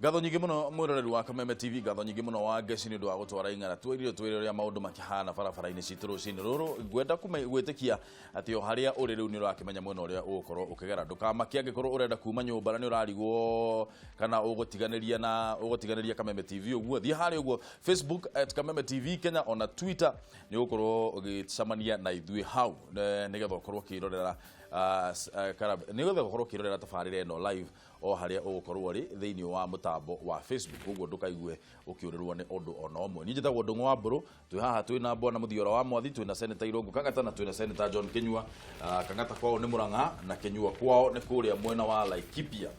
Ngatho nyingĩ mũno mwĩroreri wa Kameme TV, ngatho nyingĩ mũno wa Ngeci nĩ ũndũ wa gũtwara ing'ara twĩrire twĩre ũrĩa maũndũ makĩhana barabara-inĩ citũ rũcinĩ rũrũ. Ngwenda gwĩtĩkia atĩ o harĩa ũrĩ rĩu nĩ ũrakĩmenya mwena ũrĩa ũgũkorwo ũkĩgera. Ndũkamake angĩkorwo ũrenda kuma nyũmba na nĩ ũrarigwo kana ũgũtiganĩria na ũgũtiganĩria Kameme TV ũguo. Thiĩ harĩa ũguo Facebook @KamemeTV Kenya, ona Twitter nĩ ũgũkorwo ũgĩcemania na ithuĩ hau, nĩgetha ũkorwo ũkĩrorera nĩgetha ũkorwo ũkĩrorera tabarĩra ĩno live o harĩa ũgũkorwo ũrĩ thĩinĩ wa mũtambo wa Facebook, ũguo ndũkaigue ũkĩũrĩrwo nĩ ũndũ ona ũmwe. Niĩ njĩtagwo Ndũng'ũ wa Mbũrũ, twĩ haha twĩna Bwana Mũthiora wa Mwathi, twĩna Senator Irũngũ Kang'ata na twĩna Senator John Kĩnyua. Kang'ata kwao nĩ Mũrang'a na Kĩnyua kwao nĩ kũrĩa mwena wa Laikipia.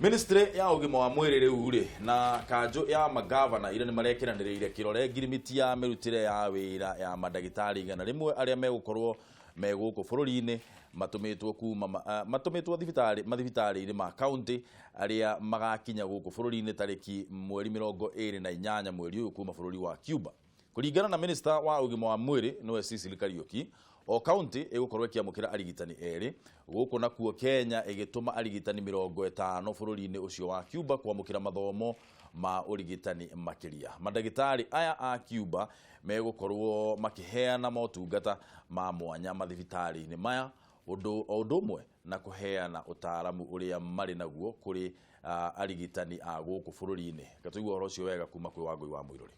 Ministry ya ũgima wa mwĩrĩ rĩu rĩ na kanjũ ya magavana ira nĩ marekĩranĩrĩire kĩrore ngirimiti ya mĩrutĩre ya wĩra ya mandagĩtarĩ 100 arĩa megũkorwo me gũkũ bũrũri-inĩ matũmĩtwo kuma matũmĩtwo thibitarĩ mathibitarĩ-inĩ ma kaunti arĩa magakinya gũkũ bũrũri-inĩ tarĩki mweri 28 mweri ũyũ kuma bũrũri wa Cuba. Kũringana na minista wa ũgima wa mwĩrĩ nĩwe Cecily Kariuki, o kaunti ĩgũkorwo ĩkĩamũkĩra arigitani erĩ, gũkũ nakuo Kenya ĩgĩtũma arigitani 50 bũrũri-inĩ ũcio wa Cuba kwamũkĩra mathomo ma ũrigitani makĩria. Mandagĩtarĩ aya a Cuba megũkorwo makĩheana motungata ma mwanya mathibitarĩ-inĩ maya, ũndũ o ũndũ ũmwe na kũheana ũtaaramu ũrĩa marĩ naguo kũrĩ arigitani a gũkũ bũrũri-inĩ. Reke tũigue ũhoro ũcio wega kuma kwĩ Wangũi wa Mũirũrĩ.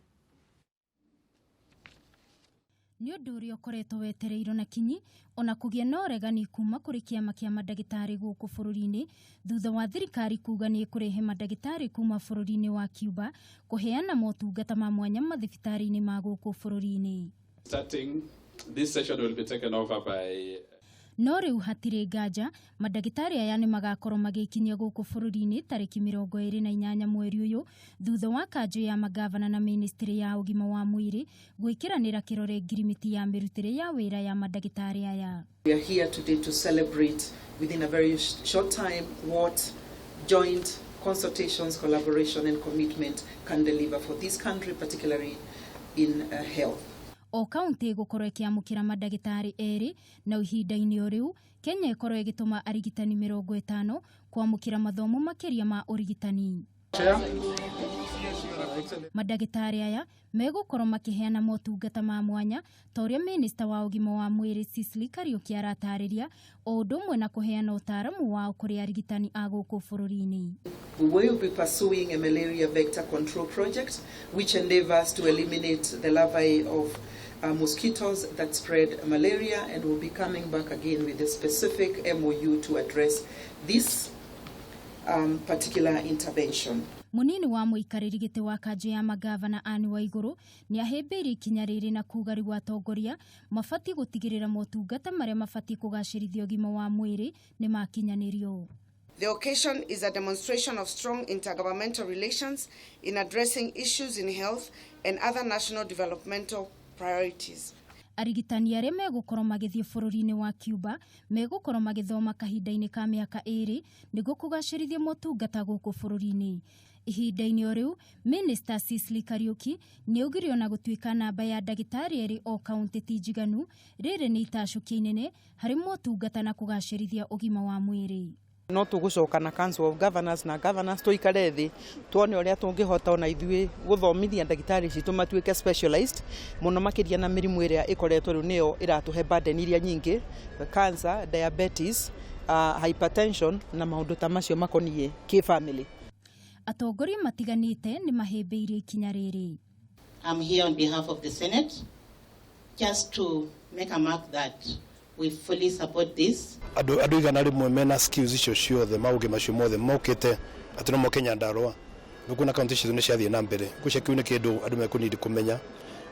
Nĩ ũndũ ũrĩa ũkoretwo wetereirwo na kinyi ona kũgĩa na ũregani kuma kũrĩ kĩama kĩa mandagĩtarĩ gũkũ bũrũri-inĩ thutha wa thirikari kuga nĩ ĩkũrehe mandagĩtarĩ kuma bũrũri-inĩ wa Cuba kũheana motungata ma mwanya mathibitarĩ-inĩ ma gũkũ bũrũri-inĩ. Starting, this session will be taken over by No rĩu hatirĩ nganja mandagĩtarĩ aya nĩ magakorwo magĩkinyia gũkũ bũrũri-inĩ tarĩki 28 mweri ũyũ thutha wa kanjũ ya magavana na ministry ya ũgima wa mwĩrĩ gwĩkĩranĩra kĩrore ngirimiti ya mĩrutĩre ya wĩra ya mandagĩtarĩ aya. We are here today to celebrate within a very short time what joint consultations, collaboration and commitment can deliver for this country, particularly in health. O kaunti ĩgũkorwo ĩkĩamũkĩra mandagĩtarĩ erĩ, na ihinda-inĩ o rĩu Kenya ĩkorwo ĩgĩtũma arigitani 50 kwamũkĩra mathomo makĩria ma ũrigitani. Mandagĩtarĩ aya megũkorwo makĩheana motungata ma mwanya ta ũrĩa minista wa ũgima wa mwĩrĩ Cecily Kariuki aratarĩria, o ũndũ ũmwe na kũheana ũtaaramu wao kũrĩ arigitani a gũkũ bũrũri-inĩ. We will be pursuing a malaria vector control project which endeavors to eliminate the larvae of mosquitoes that spread malaria, and we'll be coming back again with a specific MOU to address this particular intervention. Munini wa mũikarĩri gĩtĩ wa kanjũ ya magavana Anne Waigũrũ nĩ ahĩmbĩirie ikinya rĩrĩ na kuga rĩu atongoria mabatiĩ gũtigĩrĩra motungata marĩa mabatiĩ kũgacĩrithia ũgima wa mwĩrĩ nĩ makinyanĩrio. The occasion is a demonstration of strong intergovernmental relations in addressing issues in health and other national developmental priorities. Arigitani arĩa megũkorwo magĩthiĩ bũrũri-inĩ wa Cuba megũkorwo magĩthoma kahinda-inĩ ka mĩaka 2 nĩguo kũgacĩrithia motungata gũkũ bũrũri-inĩ. Ihinda-inĩ o rĩu, Minister Cecily Kariuki nĩ augire ona gũtuĩka namba ya ndagĩtarĩ erĩ o kaunti ti njiganu, rĩrĩ nĩ itacũkia inene harĩ motungata na kũgacĩrithia ũgima wa mwĩrĩ. No tũgũcoka na Council of Governors na Governors tũikare thĩ tuone ũrĩa tũngĩhota ona ithuĩ gũthomithia ndagĩtarĩ citũ matuĩke specialized mũno makĩria na mĩrimũ ĩrĩa ĩkoretwo rĩu nĩyo ĩratũhe burden iria nyingĩ, cancer, diabetes, hypertension na maũndũ ta macio makoniĩ kĩ-family. Atongoria matiganĩte nĩ mahĩmbĩirie ikinya rĩrĩ. I'm here on behalf of the Senate just to make a mark that we fully support this. Andũ 100 mena skills icio ciothe, maũgĩ macio mothe mokĩte atĩ no moke Nyandarua, nĩkuona kaunti citũ nĩ ciathiĩ na mbere. Ngwĩciria kĩu nĩ kĩndũ andũ mekũnidi kũmenya,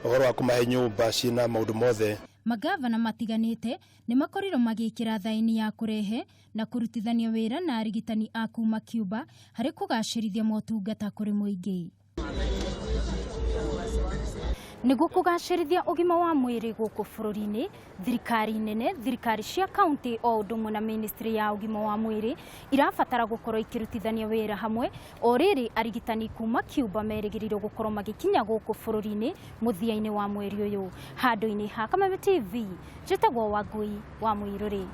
ũhoro wa kũmahe nyũmba ciĩna maũndũ mothe. Magavana matiganĩte nĩ makorirwo magĩkĩra thaĩni ya kũrehe na kũrutithania wĩra na arigitani a kuma Cuba harĩ kũgacĩrithia motungata kũrĩ mũingĩ. Nĩguo kũgacĩrithia ũgima wa mwĩrĩ gũkũ bũrũri-inĩ, thirikari nene, thirikari cia kaunti o ũndũ ũmwe na ministry ya ũgima wa mwĩrĩ irabatara gũkorwo ikĩrutithania wĩra hamwe. O rĩrĩ arigitani kuma Cuba merĩgĩrĩirwo gũkorwo magĩkinya gũkũ bũrũri-inĩ mũthia-inĩ wa mweri ũyũ. Handũ-inĩ ha Kameme TV, njĩtagwo Wangui wa Mũirũrĩ.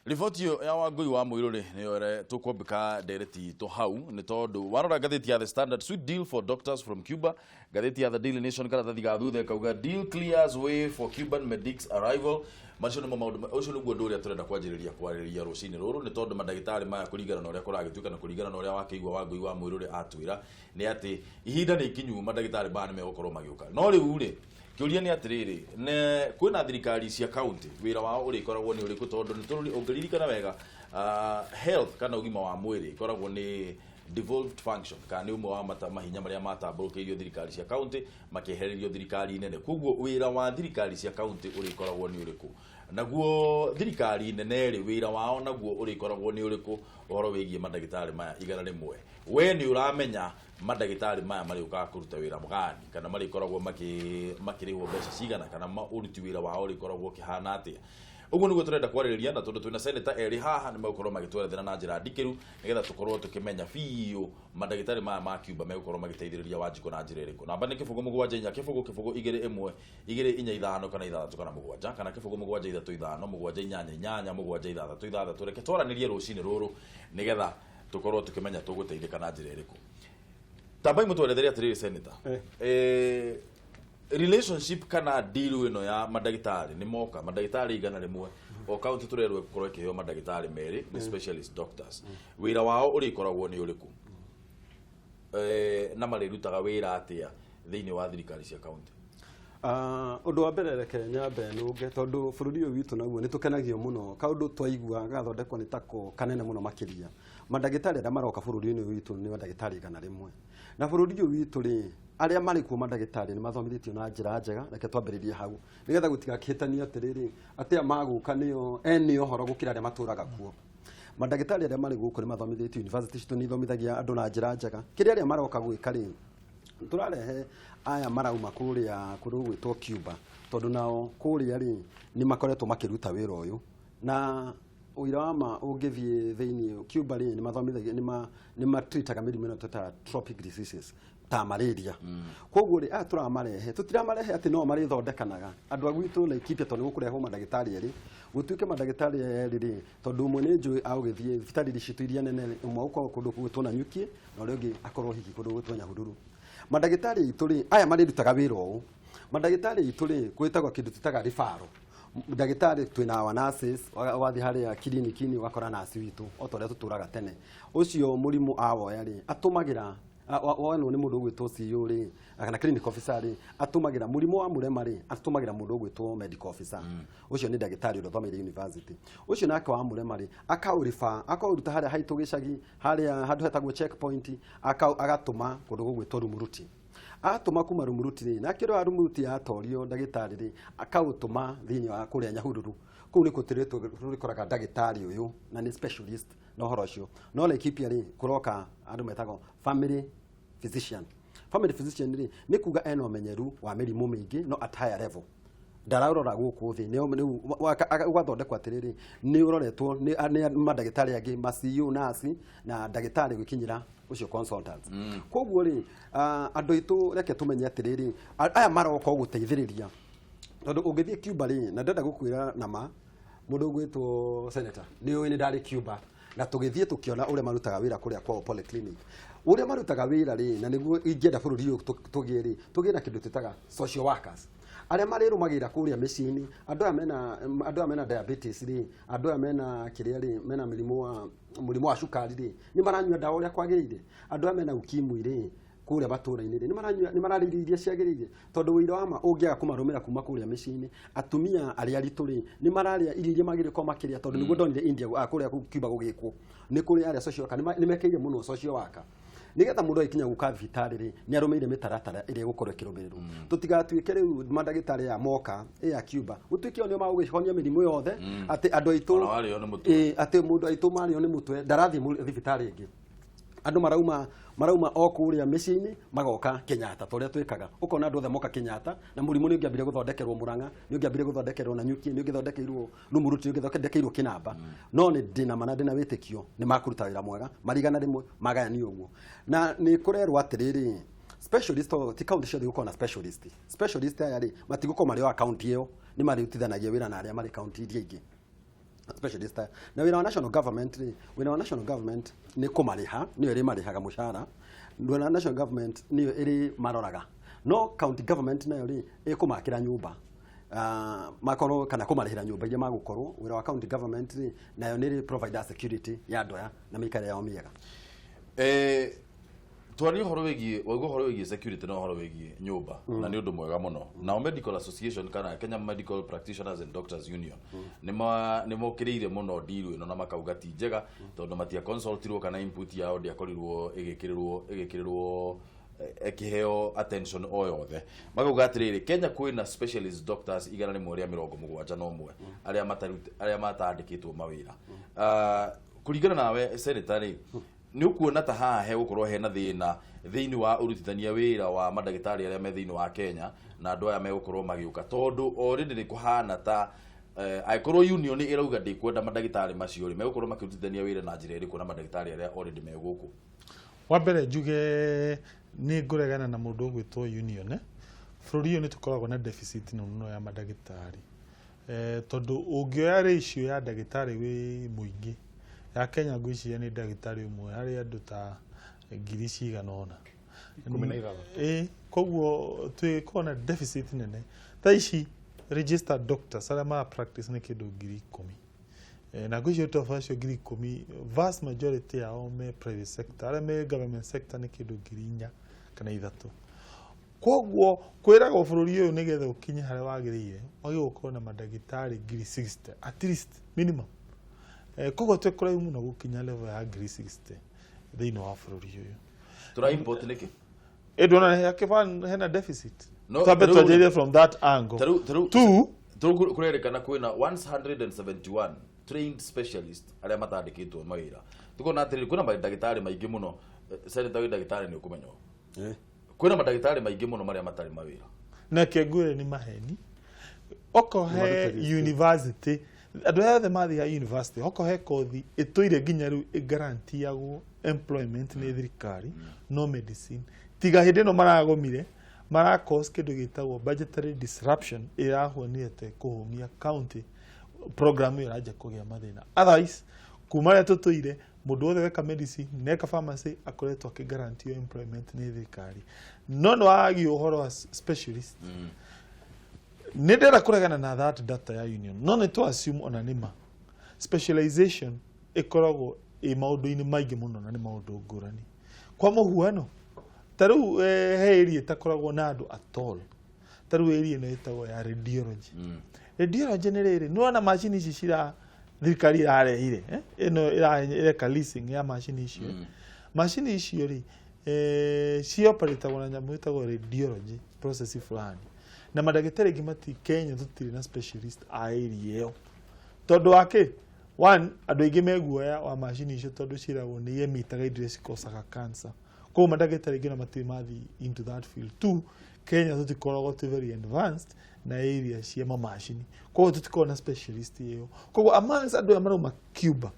Riboti ĩyo ya Wangũi wa Mũirũ rĩ, nĩyo ĩrĩa tũkwambĩka ndereti itũ hau, nĩ tondũ warora ngathĩti ya The Standard, "Sweet deal for doctors from Cuba". Ngathĩti ya The Daily Nation, karatathi ga thutha, ĩkauga, "Deal clears way for Cuban medics arrival". Macio nĩmo maũndũ, ũcio nĩguo ũndũ ũrĩa tũrenda kwanjĩrĩria kwarĩrĩria rũcinĩ rũrũ, nĩ tondũ mandagĩtarĩ maya, kũringana na ũrĩa kũragĩtuĩka na kũringana na ũrĩa wakĩigua Wangũi wa Mũirũ rĩ atwĩra, nĩ atĩ ihinda nĩ ikinyu, mandagĩtarĩ maya nĩ megũkorwo magĩũka. No rĩu rĩ, kĩũria nĩ atĩrĩrĩ, ne kwĩna thirikari cia county, wĩra wao ũrĩkoragwo nĩ ũrĩkũ? Tondũ nĩ tũrĩ, ũngĩririkana wega, health kana ũgima wa mwĩrĩ ĩkoragwo nĩ devolved function, kana nĩ ũmwe wa mahinya marĩa matambũrũkĩirio thirikari cia county makĩehererio thirikari nene. Koguo wĩra wa thirikari cia county ũrĩkoragwo nĩ ũrĩkũ? Naguo thirikari nene rĩ, wĩra wao naguo ũrĩkoragwo nĩ ũrĩkũ ũhoro wĩgiĩ mandagĩtarĩ maya 100? We nĩ ũramenya mandagĩtarĩ maya marĩũkaga kũruta wĩra gani, kana marĩkoragwo makĩrĩhwo mbeca cigana, kana ũruti wĩra wao ũrĩkoragwo ũkĩhana atĩa? Ũguo nĩguo tũrenda kwarĩrĩria, na tondũ twĩna senator erĩ haha, nĩ megũkorwo magĩtwerethera na njĩra ndikĩru, nĩgetha tũkorwo tũkĩmenya biũ mandagĩtarĩ maya ma Cuba megũkorwo magĩteithĩrĩria Wanjikũ na njĩra ĩrĩkũ. Namba nĩ 074 0 0 2 1 2 4 5 kana 6 kana 7, kana 0 7 3 5 7 8 8 7 6 6. Reke twaranĩrie rũcinĩ rũrũ, nĩgetha tũkorwo tũkĩmenya tũgũteithĩka na njĩra ĩrĩkũ. Tambai mũtwerethere atĩrĩrĩ, senator, relationship kana deal ĩno ya mandagĩtarĩ nĩ moka, mandagĩtarĩ 100, o county tũrerwo ĩgũkorwo ĩkĩheo mandagĩtarĩ merĩ, nĩ specialist doctors, wĩra wao ũrĩkoragwo nĩ ũrĩkũ, na marĩrutaga wĩra atĩa thĩinĩ wa thirikari cia county? Ũndũ wa mbere, reke nyambe nũnge, tondũ bũrũri ũyũ witũ naguo nĩ tũkenagio mũno kaũndũ twaigua gagathondekwo nĩ tako kanene mũno makĩria. Mandagĩtarĩ arĩa maroka bũrũri-inĩ ũyũ witũ nĩ mandagĩtarĩ 100, na bũrũri ũyũ witũ rĩ, arĩa marĩ kuo mandagĩtarĩ nĩ mathomithĩtio na njĩra njega. Reke twambĩrĩrie hau, nĩgetha gũtigakĩhĩtanie atĩrĩrĩ, atĩ aya magũka nĩo ene ũhoro gũkĩra arĩa matũraga kuo. Mandagĩtarĩ arĩa marĩ gũkũ nĩ mathomithĩtio, university citũ nĩ ithomithagia andũ na njĩra njega. Kĩrĩa arĩa maroka gwĩka rĩ, tũrarehe aya marauma kũrĩa kũndũ gwĩtwo Cuba, tondũ nao kũrĩa rĩ, nĩ makoretwo makĩruta wĩra ũyũ, na ũira wa ma, ũngĩthiĩ thĩinĩ Cuba rĩ, nĩ mathomithagia, nĩ matreataga mĩrimũ ĩno twĩtaga tropic diseases ta malaria. Koguo rĩ, aya tũramarehe, tũtiramarehe atĩ no marĩthondekanaga andũ a gwitũ Laikipia, tondũ nĩ gũkũrehwo mandagĩtarĩ erĩ, gũtuĩke mandagĩtarĩ erĩ rĩ, tondũ ũmwe nĩ njũĩ agũgĩthiĩ thibitarĩ ici citũ iria nene rĩ, ũmwe gũkorwo kũndũ gwĩtwo Nanyuki, na ũrĩa ũngĩ akorwo hihi kũndũ gwĩtwo Nyahururu. Mandagĩtarĩ aitũ rĩ, aya marĩrutaga wĩra ũũ. Mandagĩtarĩ aitũ rĩ, gwĩtagwo kĩndũ twĩtaga referral. Ndagĩtarĩ twĩna our nurses, wathiĩ harĩa kiriniki-inĩ ũgakora nurse witũ o ta ũrĩa tũtũraga tene. Ũcio mũrimũ awoya rĩ, atũmagĩra wonwo nĩ mũndũ ũgwĩtwo CEO rĩ, kana clinic officer rĩ, atũmagĩra mũrimũ wa mũrema rĩ, atũmagĩra mũndũ ũgwĩtwo medical officer. Ũcio nĩ ndagĩtarĩ ũrĩa ũthomeire university. Ũcio nake wa mũrema rĩ, akaũriba, akaũruta harĩa haitũ gĩcagi, harĩa handũ hetagwo checkpoint, agatũma kũndũ gũgwĩtwo Rumuruti. Atũma kuma Rumuruti rĩ, nake ũrĩa wa Rumuruti atorio ndagĩtarĩ rĩ, akaũtũma thĩinĩ wa kũrĩa Nyahururu. Kũu nĩkuo tũrĩkoraga ndagĩtarĩ ũyũ, na nĩ specialist na ũhoro ũcio. No Laikipia rĩ, kũroka andũ metagwo family physician. Family physician rĩ, nĩ kuga ena ũmenyeru wa mĩrimũ mĩingĩ, no at higher level, ndararora gũkũ thĩ. Rĩu ũgathondekwo atĩrĩrĩ, nĩ ũroretwo nĩ mandagĩtarĩ angĩ, ma CEO, nurse na ndagĩtarĩ gwĩkinyĩra ũcio consultant. Koguo rĩ, andũ aitũ, reke tũmenye atĩrĩrĩ, aya maroka o gũteithĩrĩria, tondũ ũngĩthiĩ Cuba rĩ, na ndenda gũkwĩra nama, mũndũ ũgwĩtwo senator, nĩ ũĩ nĩ ndarĩ Cuba, na tũgĩthiĩ tũkĩona ũrĩa marutaga wĩra kũrĩa kwao polyclinic, ũrĩa marutaga wĩra rĩ, na nĩguo ingĩenda bũrũri ũyũ tũgĩe rĩ, tũgĩe na kĩndũ twĩtaga social workers, arĩa marĩrũmagĩrĩra kũrĩa mĩciĩ-inĩ, andũ aya mena diabetes rĩ, andũ aya mena kĩrĩa rĩ, mena mũrimũ wa cukari rĩ, nĩ maranyua ndawa ũrĩa kwagĩrĩire, andũ aya mena ukimwi rĩ, kũrĩa matũra-inĩ rĩ, nĩ maranyua, nĩ mararĩa irio iria ciagĩrĩire, tondũ ũira wa ma, ũngĩaga kũmarũmĩra kuma kũrĩa mĩciĩ-inĩ, atumia arĩa aritũ rĩ, nĩ mararĩa irio iria magĩrĩire gũkorwo makĩrĩa, tondũ nĩguo ndonire India, kũrĩa Cuba gũgĩkwo, nĩ kũrĩ arĩa social worker nĩ mekĩire mũno social worker, nĩgetha mũndũ agĩkinya gũka thibitarĩ rĩ, nĩ arũmĩrĩire mĩtaratara ĩrĩa ĩgũkorwo ĩkĩrũmĩrĩrwo. Tũtigatuĩke rĩu mandagĩtarĩ aya moka ya Cuba, gũtuĩke o nĩo magũgĩhonia mĩrimũ yothe, atĩ andũ aitũ Ona warĩo nĩ mũtwe. Ĩ, atĩ mũndũ aitũ marĩo nĩ mũtwe ndarathiĩ thibitarĩ ĩngĩ. Andũ marauma o kũrĩa mĩciĩ-inĩ magoka Kenyatta, ta ũrĩa twĩkaga, ũkona andũ othe moka Kenyatta, na mũrimũ nĩ ũngĩambire gũthondekerwo Murang'a, nĩ ũngĩambire gũthondekerwo Nanyuki, nĩ ũngĩthondekeirwo Rumuruti, nĩ ũngĩthondekeirwo Kĩnamba. No nĩ ndĩna ma na ndĩna wĩtĩkio nĩ makũruta wĩra mwega marigana 100 magayanio ũguo. Na nĩ kũrerwo atĩrĩrĩ, specialist ti kaunti ciothe gũkorwo na specialist. Specialist aya rĩ, matigũkorwo marĩ o a kaunti ĩyo, nĩ marĩrutithanagia wĩra na arĩa marĩ kaunti iria ingĩ. Specialist aya. Na wĩra wa national government rĩ, wĩra wa national government nĩ kũmarĩha, nĩyo ĩrĩmarĩhaga mũcara. Wĩra wa national government nĩyo ĩrĩ maroraga, no county government nayo rĩ, ĩkũmakĩra nyũmba, makorwo kana kũmarĩhĩra nyũmba iria magũkorwo. Wĩra wa county government rĩ, nayo nĩ ĩrĩ provide security ya andũ aya na mĩikarĩre yao mĩega. Twarie ũhoro wĩgiĩ, waigua ũhoro wĩgiĩ security na ũhoro wĩgiĩ nyũmba, na nĩ ũndũ mwega mũno. Nao Medical Association kana Kenya Medical Practitioners and Doctors Union nĩ mokĩrĩire mũno deal ĩno na makauga ti njega, tondũ matia consultirwo kana input yao ndĩakorirwo ĩgĩkĩrĩrwo ĩkĩheo attention o yothe. Makauga atĩrĩrĩ, Kenya kwĩna specialist doctors 171 arĩa matandĩkĩtwo mawĩra. Kũringana nawe, senator rĩ, nĩ ũkuona ta haha hegũkorwo hena thĩna thĩinĩ wa ũrutithania wĩra wa mandagĩtarĩ arĩa me thĩinĩ wa Kenya na andũ aya megũkorwo magĩũka, tondũ already nĩ kũhana ta angĩkorwo union ĩrauga ndĩkwenda mandagĩtarĩ macio rĩ, megũkorwo makĩrutithania wĩra na njĩra ĩrĩkũ na mandagĩtarĩ arĩa already me gũkũ? Wa mbere njuge nĩ ngũregana na mũndũ ũgwĩtwo union, eh. Bũrũri ũyũ nĩ tũkoragwo na deficit nene mũno ya mandagĩtarĩ, tondũ ũngĩoya ratio ya ndagĩtarĩ wĩ mũingĩ ya Kenya, ngwĩciria nĩ ndagĩtarĩ ũmwe harĩ andũ ta ngiri cigana ũna. 16. Ĩ, koguo twĩkorwo na deficit nene. Thaa ici registered doctors arĩa mara practice nĩ kĩndũ 10,000. Na ngwĩciria toba acio 10,000, vast majority yao me private sector, arĩa me government sector nĩ kĩndũ 4,000 kana 3,000. Koguo kwĩragwo bũrũri ũyũ nĩgetha ũkinye harĩa wagĩrĩire wagĩrĩirwo gũkorwo na mandagĩtarĩ 60,000 at least minimum. Koguo twĩ kũraihu mũno gũkinya level ya 60,000 thĩinĩ wa bũrũri ũyũ. Tũra import nĩkĩ? Ĩ, ndona hakĩba hena deficit. No, Twambe twanjĩrĩrie from that angle. Tarĩu Two. Tarĩu kũrerĩkana kwĩna 171 trained specialist arĩa matandĩkĩtwo mawĩra. Tukona atĩrĩrĩ, kwĩna mandagĩtarĩ maingĩ mũno. Senator, wĩ ndagĩtarĩ, nĩ ũkũmenya ũũ. Kwĩna mandagĩtarĩ maingĩ mũno marĩa matarĩ mawĩra. Na kengwĩre nĩ maheni. Okorwo he university, andũ aya othe mathiaga university, okorwo he kothi ĩtũire nginya rĩu ĩgarantiagwo employment nĩ thirikari, no medicine. Tiga hĩndĩ ĩno maragomire, mara cause kĩndũ gĩtagwo budgetary disruption ĩrahuanire ta kũhũmia county program ĩyo ĩranjia kũgĩa mathĩna. Otherwise, kuma rĩrĩa tũtũire, mũndũ wothe weka medicine neka pharmacy akoretwo akĩgarantio employment nĩ thirikari. No nĩ waragia ũhoro wa specialist, nĩ ndĩrenda kũregana na that data ya union, no nĩ tũ assume ona nĩ ma specialization ĩkoragwo ĩ maũndũ-inĩ maingĩ mũno na nĩ maũndũ ngũrani. Kwa mũhuano, ta rĩu he area ĩtakoragwo na andũ at all, ta rĩu area ĩno ĩtagwo ya radiology. Radiology nĩ rĩrĩ, nĩ wona macini ici cira thirikari ĩrarehire, ĩno ĩreka leasing ya macini icio. Macini icio rĩ, cioperatagwo na nyamũ ĩtagwo radiology process fulani, na mandagĩtarĩ aingĩ mati Kenya tũtirĩ na specialist a area ĩyo, tondũ wa kĩ? One, andũ aingĩ meguoya wa macini icio, tondũ ciĩragwo nĩ emitaga indo iria cikocaga cancer, koguo mandagĩtarĩ aingĩ na matirĩ mathiĩ into that field. Two, Kenya tũtikoragwo twĩ very advanced na area cia mamacini, koguo tũtikoragwo na specialist ĩyo. Koguo amongst andũ aya marauma Cuba,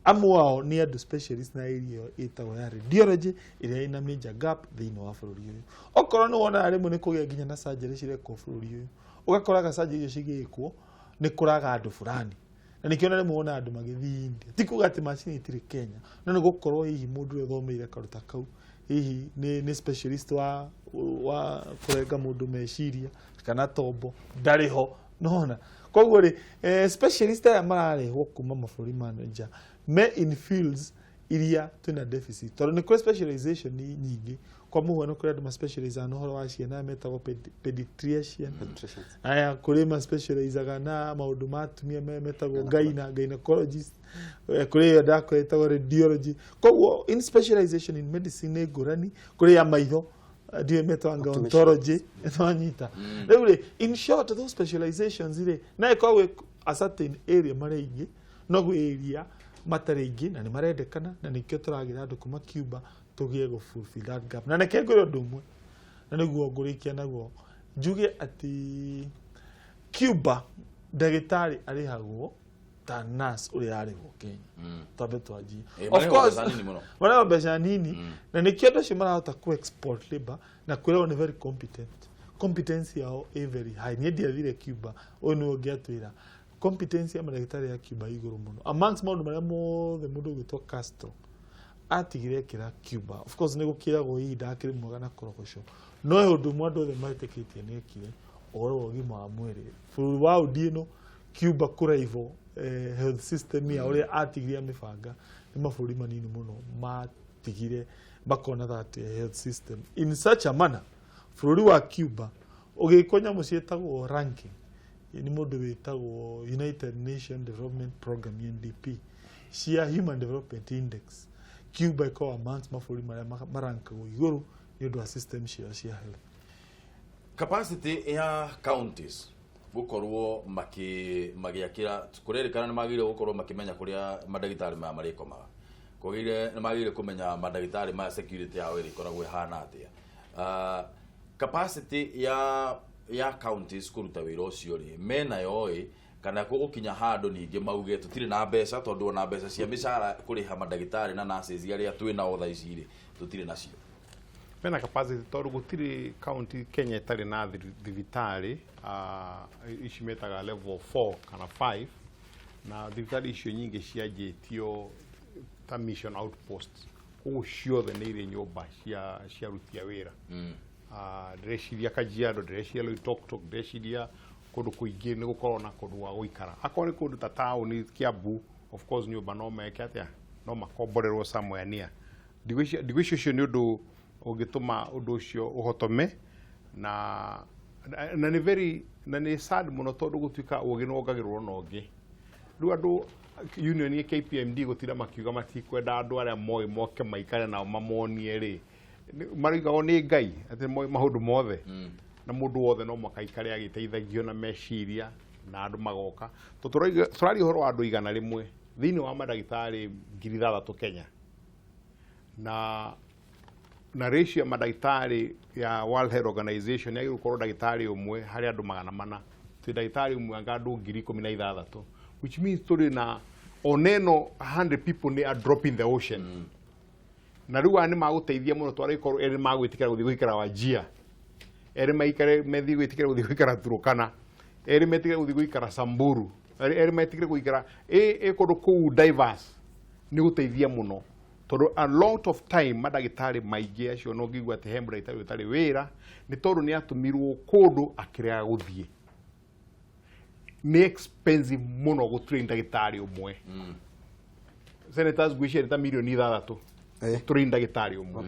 amwe ao nĩ andũ specialist na area ĩyo ĩtagwo ya radiology ĩrĩa ĩna major gap thĩinĩ wa bũrũri ũyũ. Okorwo nĩ wonaga rĩmwe nĩ kũgĩa nginya na surgery cirekwo bũrũri ũyũ, ũgakoraga surgery icio cigĩkwo nĩ kũraga andũ fulani, na nĩkĩo na rĩmwe wonaga andũ magĩthiĩ India. Ti kuga atĩ macini itirĩ Kenya, no nĩ gũkorwo hihi mũndũ ũrĩa ũthomeire karuta kau hihi nĩ specialist wa kũrenga mũndũ meciria kana tombo ndarĩ ho nona. Koguo rĩ, specialist aya mararehwo kuma mabũrũri ma nja me in fields iria twĩna deficit, tondũ nĩ kũrĩ specialization nyingĩ. Kwa mũhuano, kũrĩ andũ ma specializaga na ũhoro wa ciana metagwo pediatrician. Aya, kũrĩ ma specializaga na maũndũ ma atumia metagwo gynecologist. Kũrĩ ĩyo ndakora ĩtagwo radiology. Koguo in specialization in medicine nĩ ngũrani. Kũrĩ ya maitho, ndiũĩ metagwo ontology, nwanyita. Rĩu rĩ, in short, those specializations rĩ, na ĩkoragwo a certain area marĩ aingĩ, no gwĩ area matarĩ aingĩ na nĩ marendekana, na nĩkĩo tũragĩra andũ kuma Cuba tũgĩe gũ fulfill that gap. Na reke ngwĩre ũndũ ũmwe, na nĩguo ngũrĩkia naguo, njuge atĩ Cuba ndagĩtarĩ arĩhagwo ta nurse ũrĩa arĩhwo Kenya. Twambe twanjie. Of Of course, mbeca nini mũno. Marĩhagwo mbeca nini, na nĩkĩo andũ acio marahota ku export labor na kwĩrwo nĩ very competent, competence yao ĩ very high. Niĩ ndiathire Cuba, ũyũ nĩwe ũngĩatwĩra. Competence ya mandagĩtarĩ ya Cuba igũrũ mũno. Amongst maũndũ marĩa mothe mũndũ ũgwĩtwo Castro atigire ekĩra Cuba, of course nĩ gũkĩragwo hihi ndakĩrĩ mwega na korogoco, no he ũndũ ũmwe andũ othe metĩkĩtie nĩ ekire ũhoro wa ũgima wa mwĩrĩ bũrũri wa ũndi ĩno Cuba kũraivo health system ya ũrĩa atigire amĩbanga. Nĩ mabũrũri manini mũno matigire makona that health system in such a manner. Bũrũri wa Cuba ũgĩkwo nyamũ ciĩtagwo ranking nĩ mũndũ wĩtagwo United Nation Development Program, UNDP, cia Human Development Index, Cuba ĩkoragwo amongst mabũrũri marĩa marankagwo igũrũ nĩ ũndũ wa system ciao cia health. Capacity ya counties gukorwo magiakira kurerikana nĩ magĩrĩire gũkorwo makĩmenya kũrĩa mandagĩtarĩ maya marĩkomaga, kwagĩrĩire nĩ magĩrĩire kũmenya mandagĩtarĩ maya security yao ĩrĩkoragwo ĩhana atĩa. Capacity ya counties kũruta wĩra ũcio rĩ, menayo ĩ kana gũgũkinya handũ ningĩ mauge tũtirĩ na mbeca, tondũ ona mbeca cia mĩcara kũrĩha mandagĩtarĩ na nurses arĩa twĩ nao thaa ici rĩ, tũtirĩ nacio? Mena capacity tondũ gũtirĩ county Kenya ĩtarĩ na thibitarĩ ici metaga level 4 kana 5, na thibitarĩ icio nyingĩ cianjĩtio ta mission outposts, koguo ciothe nĩ irĩ nyũmba cia aruti a wĩra. Ndĩreciria Kajiado, ndĩreciria Loitoktok, ndĩreciria kũndũ kũingĩ nĩ gũkorwo na kũndũ gwa gũikara. Akorwo nĩ kũndũ ta taũni Kiambu, of course nyũmba no meke atĩa, no makomborerwo somewhere near. Ndigwĩciria ũcio nĩ ũndũ ũngĩtũma ũndũ ũcio ũhotome, na nĩ very na nĩ sad mũno tondũ gũtuĩka ũgĩ nĩ wongagĩrĩrwo na ũngĩ. Rĩu andũ union ya KPMD gũtinda makiuga matikwenda andũ arĩa moĩ moke maikare nao mamonie rĩ, maroigagwo nĩ Ngai atĩ moĩ maũndũ mothe, na mũndũ wothe no mũhaka aikare agĩteithagio na meciria na andũ magoka. Tondũ tũraria ũhoro wa andũ 100 thĩinĩ wa mandagĩtarĩ 6,000 Kenya, na ratio ya mandagĩtarĩ ya World Health Organization yagĩrĩirwo gũkorwo ndagĩtarĩ ũmwe harĩ andũ 400. Twĩ ndagĩtarĩ ũmwe anga andũ 16,000, which means tũrĩ na oneno 100 people nĩ a drop in the ocean. Na rĩu aya nĩ magũteithia mũno twarĩkorwo erĩ magwĩtĩkĩra gũthiĩ gũikara Wajir, erĩ maikare methiĩ gwĩtĩkĩra gũthiĩ gũikara Turkana, erĩ metĩkĩre gũthiĩ gũikara Samburu, erĩ metĩkĩre gũikara ĩ kũndũ kũu diverse, nĩ gũteithia mũno tondũ a lot of time mandagĩtarĩ maingĩ acio no ngĩigua atĩ he mũndagĩtarĩ ũtarĩ wĩra nĩ tondũ nĩ atũmirwo kũndũ akĩrega gũthiĩ. Nĩ expensive mũno gũtrain ndagĩtarĩ ũmwe. Senators, ngwĩciria nĩ ta mirioni 6 gũtrain ndagĩtarĩ ũmwe.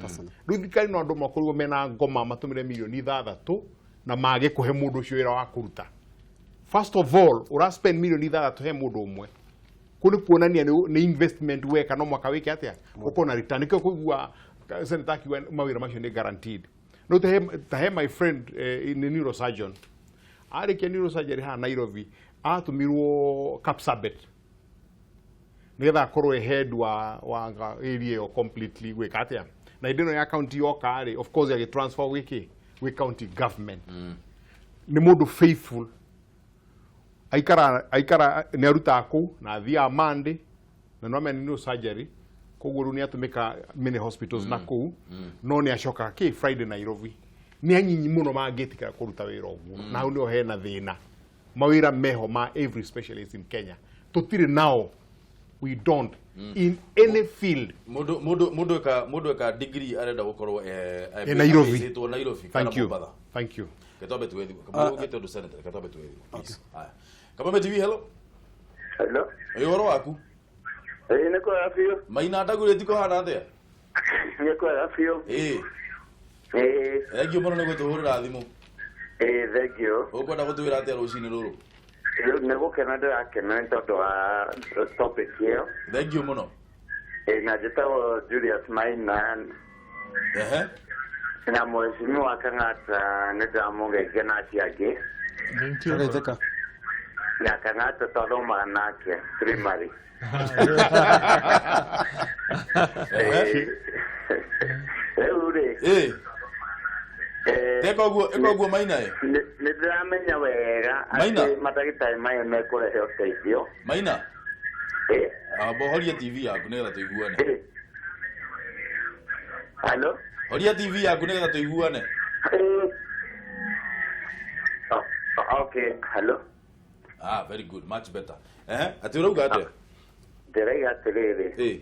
Rĩu thirikari no andũ makorirwo mena ngoma matũmĩre mirioni 6 na mage kũhe mũndũ ũcio wĩra wa kũruta. First of all, ũra spend mirioni 6 he mũndũ ũmwe, kũu nĩ kuonania nĩ investment weka, no mwaka wĩke atĩa ũkorwo na return. Nĩkĩo kũigua senator akiuga mawĩra macio nĩ guaranteed. No ta he my friend nĩ neurosurgeon, arĩkia neurosurgery haha Nairobi, atũmirwo Kapsabet nĩgetha akorwo e head wa area ĩyo completely gwĩka atĩa. Na hĩndĩ ĩno ya county yoka rĩ, of course agĩtransfer gwĩkĩ gwĩ county government. Nĩ mũndũ faithful, aikara nĩ arutaga kũu na athiaga Monday, na no amenya nĩ neurosurgery, koguo rĩu nĩ atũmĩka many hospitals na kũu, no nĩ acokaga kĩ Friday Nairobi. Nĩ anyinyi mũno mangĩtĩkĩra kũruta wĩra ũguo, na hau nĩho hena thĩna. Mawĩra meho ma every specialist in Kenya tũtirĩ nao, we don't in any field. Mũndũ eka degree arenda gũkorwo Nairobi. Aicĩtwo Nairobi kana Thank you. Mombatha. Thank you. Ketwambe tuwe kamwe ũgĩte ũndũ, senator, ketwambe tuwe please. Haya, Kameme TV, hello. Hello. Ĩ, ũhoro waku? Ĩĩ, nĩ kwega biũ. Maina ndagũrĩ tiko hana atĩa? Nĩ kwega biũ. Ĩ. Ĩĩ. Thank you mũno nĩ gũtũhũrĩra thimũ. Ĩĩ, thank you. Ũkwenda gũtwĩra atĩa rũcinĩ rũrũ? Rĩu nĩ gũkena ndĩrakena nĩ tondũ wa topic ĩyo. Thank you mũno. Ĩĩ, na njĩtagwo Julius Maina. Ehe. Na mheshimiwa Kang'ata nĩ ndĩramũgeithia na acio angĩ. Thank you. Geithĩka. Na Kang'ata twathomaga nake primary. Ehe. Rĩu rĩ, Ĩ. Teka ũguo, ĩka ũguo, Maina ĩ. Nĩ ndĩramenya wega Maina. atĩ mandagĩtarĩ maya mekũrehe ũteithio. Maina. Ĩ. Amba horia TV yaku nĩgetha tũiguane. Hello. Horia TV yaku nĩgetha tũiguane. Ĩ. Oh, okay, hello. Ah, very good, much better. Atĩ ũrauga atĩa? Ndĩraiga atĩrĩrĩ,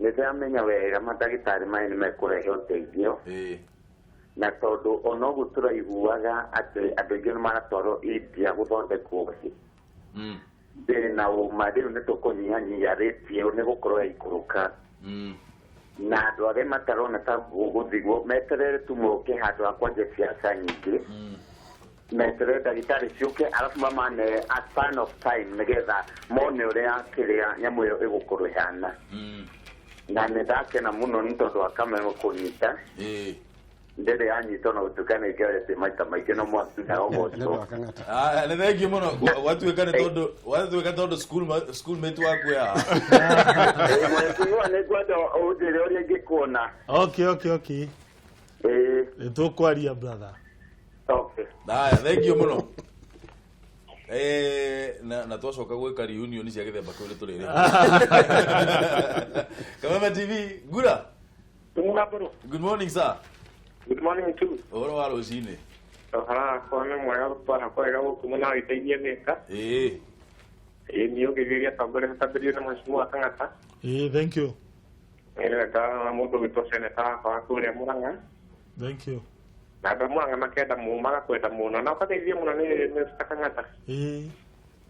nĩ ndĩramenya wega mandagĩtarĩ maya nĩ mekũrehe ũteithio, na tondũ ona ũguo tũraiguaga atĩ andũ aingĩ nĩ maratwarwo India gũthondekwo rĩ, ndĩrĩ na ũma rĩu nĩ tũkũnyihanyihia rate ĩyo nĩ gũkorwo yaikũrũka, na andũ arĩa matarona ta gũthigwo meterere tu moke handũ ha kwanja ciaca nyingĩ, meterere ndagĩtarĩ ciũke, arabu mamane a span of time nĩgetha mone ũrĩa kĩrĩa nyamũ ĩyo ĩgũkorwo ĩhana. Na nĩ ndakena mũno nĩ tondũ wa Kameme kũnyita. Ndĩrĩ yanyitwo na gũtuĩka nĩ ngeretie maita maingĩ no mwakinya ũgocwo. Ah, nĩ thengiũ mũno. Gwatuĩka nĩ tondũ gwatuĩka tondũ schoolmate waku ya. Mheshimiwa, nĩ ngwenda ũnjĩre ũrĩa ingĩkuona. Okay. Nĩ tũkwaria, brother. Okay. Haya, thengiũ mũno. Na twacoka gwĩka reunion cia gĩthemba kĩu nĩ tũrĩrĩ. Kameme TV, Ngura. Good morning, sir. Good morning too. Ũhoro wa rũcinĩ? Ũhoro wakwa nĩ mwega, gũtwara kwega gũkũ mwena wa gĩteithia Thĩka. Ĩĩ, niĩ ũngĩgeria tongoria tambĩrio na Mheshimiwa Kang'ata. Ĩĩ, thank you. Nĩ wega mũndũ gwĩtwo seneta wakwa wa kũrĩa Mũrang'a. Thank you. Na andũ a Mũrang'a makenda magakwenda mũno na ũkateithia mũno nĩ Mr. Kang'ata. Nĩ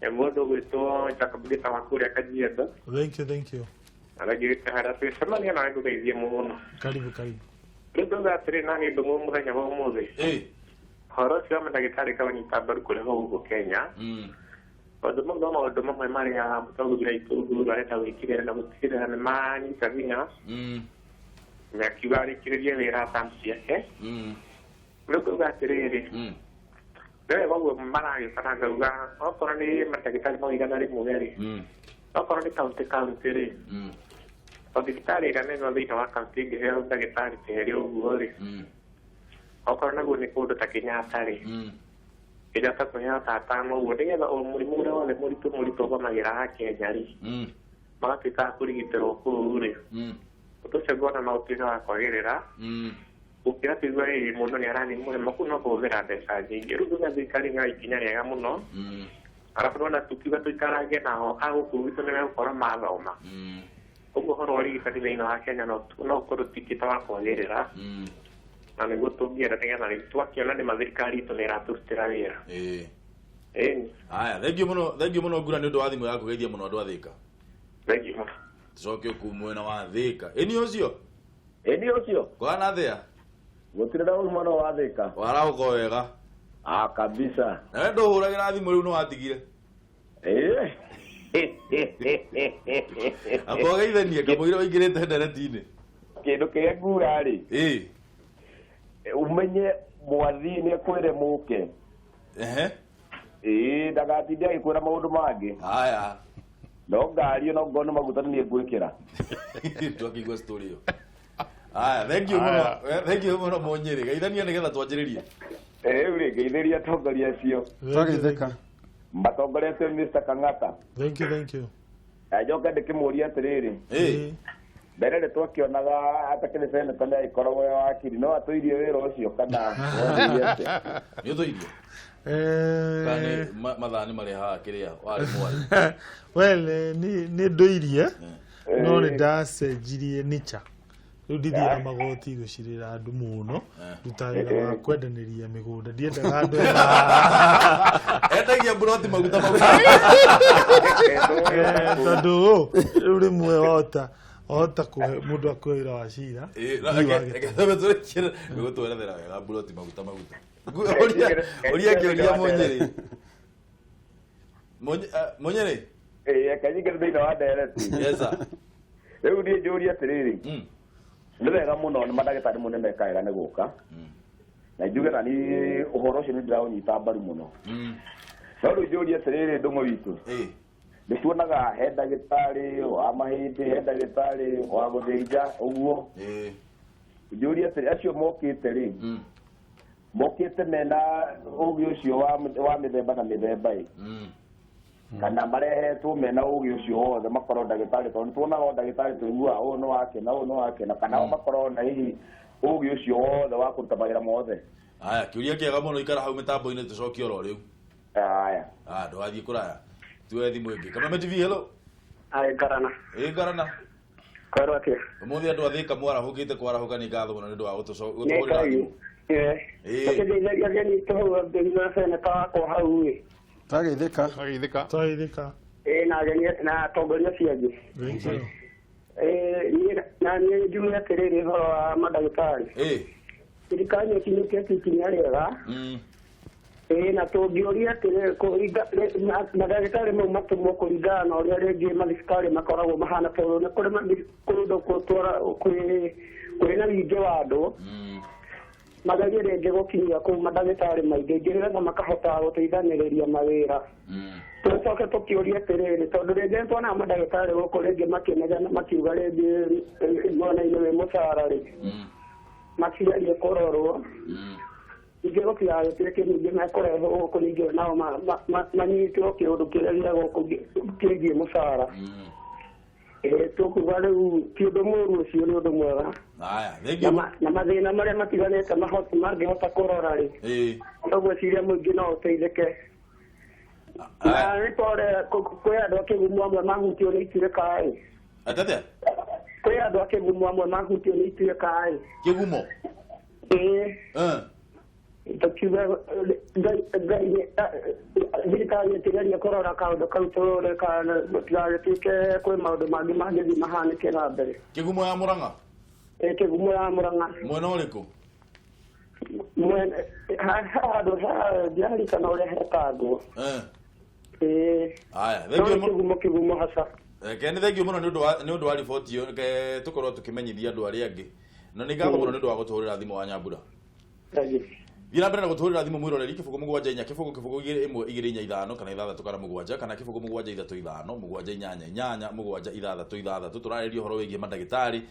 mũndũ gwĩtwo Jacob Gita wa kũrĩa Kajiado. Thank you, thank you. Na rĩngĩ harĩa twĩcemania nawe ngũgeithie mũno. Karibu, karibu. Rĩu ndauga atĩrĩ, na nĩ ndũng'ũ mũthenya wa ũmũthĩ. Ũhoro ũcio wa mandagĩtarĩ kawanyita mbaru kũrehwo gũkũ Kenya, tondũ mau no maũndũ mamwe marĩa mũtongoria witũ Uhuru arenda gwĩkĩrĩra na gũtigĩrĩra nĩ manyita hinya, na akiuga arĩkĩrĩrie wĩra term ciake. Rĩu ngauga atĩrĩrĩ, nĩ wega ũguo maragĩũka, na ngauga okorwo nĩ mandagĩtarĩ mau 100 rĩ, okorwo nĩ kaunti kaunti rĩ, o thibitarĩ ĩrĩa nene thĩinĩ wa kaunti ĩngĩheo ndagĩtarĩ ta erĩ ũguo rĩ, okorwo naguo nĩ kũndũ ta Kenyatta rĩ, Kenyatta kũheo ta atano ũguo, nĩgetha o mũrimũ ũrĩa wothe mũritũ mũritũ ũgomagĩra haha Kenya rĩ, magatuĩka a kũrigitĩrwo kũu rĩ, ũndũ ũcio ngona no ũtuĩke wa kwagĩrĩra gũkĩra tũigua ĩĩ mũndũ nĩ arathiĩ mũrĩmo kũu no kũhũthĩra mbeca nyingĩ. Rĩu nguga thirikari no ikinya rĩega mũno, arabu nona tukiuga tũikarange nao a gũkũ gwitũ nĩ megũkorwo mathoma ũguo, ũhoro wa ũrigitani thĩinĩ wa Kenya no ũkorwo ũtuĩkĩte wa kwagĩrĩra, na nĩguo tũngĩenda nĩgetha rĩu twakĩona nĩ ma thirikari itũ nĩ ĩratũrutĩra wĩra. Ĩni. Haya, thengiũ mũno, thengiũ mũno Ngura nĩ ũndũ wa thimũ yaku, geithia mũno andũ a Thĩka. Thengiũ mũno. Tũcoke kuu mwena wa Thĩka. Ĩni ũcio? Ĩni ũcio. Kwana thĩa? Gũtirĩ na ũru mwena wa Thĩka. Warahũka wega? Ah, kabisa. Nawe ndũhũragĩra thimũ rĩu, nĩ watigire? Ĩĩ. Amba ũgeithanie kamũira ũingĩrĩte ndereti-inĩ. Kĩndũ kĩrĩa ngura rĩ. Umenye mwathi nĩ ekwĩre mũke. Ĩĩ, ndagatinde agĩkwĩra maũndũ mangĩ. Haya. No ngari no ngone maguta nĩ ngwĩkĩra. Twakĩigua story ĩyo. Haya, thank you mũno. Thank you mũno Mũnyĩrĩ. Geithania nĩgetha twanjĩrĩrie. Rĩu rĩ, ngeithĩria atongoria acio. Twageithĩka. Matongoretio nĩ Mr. Kang'ata. Thank you, thank you. Na njoke ndĩkĩmũria atĩrĩrĩ, mbere rĩ twakĩonaga atakĩrĩ seneta nĩ agĩkoragwo e wakiri, no atũirie wĩra ũcio kana wathire atĩa? Nĩ ũtũirie? Kana nĩ mathaa nĩ marehaga kĩrĩa warĩ mwarĩ? Well, nĩ ndũirie, no nĩ ndacenjirie nature. Rĩu ndithiaga magoti gũcirĩra andũ mũno, ndutaga wĩra wa kwendanĩria mĩgũnda, ndiendaga andũ. Endagia mburoti maguta maguta. Tondũ rĩu rĩmwe wahota kũhe mũndũ akũhe wĩra wa cira. Reke tũrĩkie nĩ gũtwerethera wega mburoti maguta maguta. Ũria kĩũria Mũnyĩrĩ. Mũnyĩrĩ. Ĩĩ, reke nyingĩre thĩinĩ wa ndereti. Yes, sir. Rĩu niĩ njũrie atĩrĩrĩ, nĩ wega mũno nĩ mandagĩtarĩ mũno nĩ meka wega nĩ gũka, na njuge na niĩ ũhoro ũcio nĩ ndĩraũnyita mbaru mũno, no rĩu njũrie atĩrĩrĩ, ndũng'ũ witũ, nĩ tuonaga he ndagĩtarĩ wa mahĩndĩ, he ndagĩtarĩ wa gũthĩnja ũguo, njũrie atĩrĩ, acio mokĩte rĩ, mokĩte mena ũgĩ ũcio wa mĩthemba na mĩthemba ĩ, kana marehetwo mena ũgĩ ũcio wothe makorwo ndagĩtarĩ? Tondũ nĩtuonaga o ndagĩtarĩ tũiguaga ũyũ nĩ wake na ũyũ nĩ wake, na kana o makorwo na hihi ũgĩ ũcio wothe wa kũruta mawĩra mothe? Haya, kĩũria kĩega mũno, ikara hau mĩtambo-inĩ tũcokie oro rĩu. Haya. Ah, ndũgathiĩ kũraya. Tuoe thimũ ĩngĩ. Kameme TV, hello. Aĩ ngarana. Ĩ ngarana. Kwĩrwo atĩa? Ũmũthĩ andũ a Thĩka mwarahũkĩte kwarahũka, nĩ ngatho mũno nĩ ũndũ wa Nĩ gũtũhũrĩra Ngai. thimũ. Ĩ. Ũkĩndeithagia ageni tũhau na seneta wakwa hau ĩ. Twageithĩka. Twageithĩka. Twageithĩka. Ĩ na ageni na atongoria acio angĩ. Ĩ niĩ na niĩ njuge atĩrĩrĩ ũhoro wa mandagĩtarĩ. Ĩ. Thirikari nĩ ĩkinyũkĩtie ikinya rĩega. Ĩ na tũngĩũria atĩrĩrĩ kũringa mandagĩtarĩ mau matũmwo kũringana na ũrĩa rĩngĩ mathibitarĩ makoragwo mahana, tondũ nĩ kũrĩ kũndũ gũtwara kwĩ na wĩingĩ wa andũ, magerie rĩngĩ gũkinyia kũu mandagĩtarĩ maingĩ ingĩ nĩgetha makahota gũteithanĩrĩria mawĩra. Tũcoke tũkĩũrie atĩrĩrĩ, tondũ rĩngĩ nĩtuonaga mandagĩtarĩ gũkũ rĩngĩ makĩnegena makiuga rĩngĩ mwena-inĩ wĩ mũcara rĩ, makigerie kũrorwo ningĩ gũtigagĩtuĩke ningĩ mekũrehwo gũkũ ningĩ nao manyitwo kĩũndũ kĩrĩa gĩa gũkũ kĩgiĩ mũcara. Ĩ tũkuga rĩu ti ũndũ mũũru, ũcio nĩ ũndũ mwega. Haya, Na thengiũ. na mathĩna marĩa matiganĩte mangĩhota kũrora rĩ, Ĩ. no ngwĩciria mũingĩ no ũteithĩke. Na nĩ tondũ kwĩ andũ a kĩgumo amwe mahutio nĩ ituĩka ĩ. Atĩatĩa? Kwĩ andũ a kĩgumo amwe mahutio nĩ ituĩka ĩ. Kĩgumo? Ĩ. Eh. Tũkiuga Ngai thirikari ĩkĩgeria kũrora kaũndũ kau tũrore kana gũtigagĩtuĩke kwĩ maũndũ mangĩ mangĩthiĩ mahanĩke na mbere. Kĩgumo ya Mũrang'a? Ĩ kĩgumo ya Mũrang'a. Mwena ũrĩkũ? Mwena handũ ndiaririkana ũrĩa hetagwo. Eh. Ĩ. Haya, No thengiũ nĩ mũno. kĩgumo kĩgumo haca. Reke nĩ thengiũ mũno nĩ ũndũ wa riboti ĩyo, reke tũkorwo tũkĩmenyithia andũ arĩa angĩ. Na nĩ ngatho mũno nĩ ũndũ wa gũtũhũrĩra thimũ wa Nyambura. Thengiũ. Thiĩ na mbere na gũtũhũrĩra thimũ mwĩroreri 0 7 4 0 0 2 1 2 4 5 kana 6 kana 7 kana 0 7 3 5 7 8 8 7 6 6. Tũrarĩria ũhoro wĩgiĩ mandagĩtarĩ,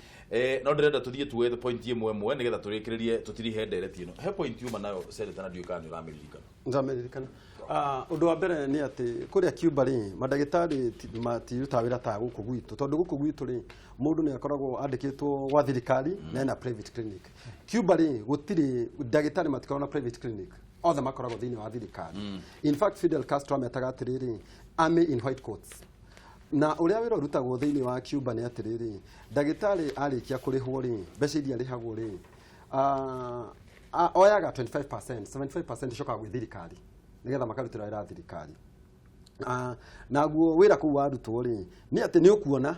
no ndĩrenda tũthiĩ tuoe point ĩmwe ĩmwe nĩgetha tũrĩkĩrĩrie tũtirihe ndereti ĩno. He point yuma nayo Senator, na ndiũĩ kana nĩ ũramĩririkana. Ndamĩririkana. Ũndũ wa mbere nĩ atĩ kũrĩa Cuba rĩ, mandagĩtarĩ matirutaga wĩra ta gũkũ gwitũ, tondũ gũkũ gwitũ rĩ, mũndũ nĩ akoragwo andĩkĩtwo gwa thirikari na ena private clinic. Cuba rĩ, gũtirĩ ndagĩtarĩ, matikoragwo na private clinic, othe makoragwo thĩinĩ wa thirikari. In fact, Fidel Castro ametaga atĩrĩrĩ, army in white coats. Na ũrĩa wĩra ũrutagwo thĩinĩ wa Cuba nĩ atĩrĩrĩ, ndagĩtarĩ arĩkia kũrĩhwo rĩ, mbeca iria arĩhagwo rĩ, oyaga 25%, 75% icokaga gwĩ thirikari nĩgetha makarutĩra wĩra thirikari. Naguo wĩra kũu warutwo rĩ, nĩ atĩ nĩ ũkuona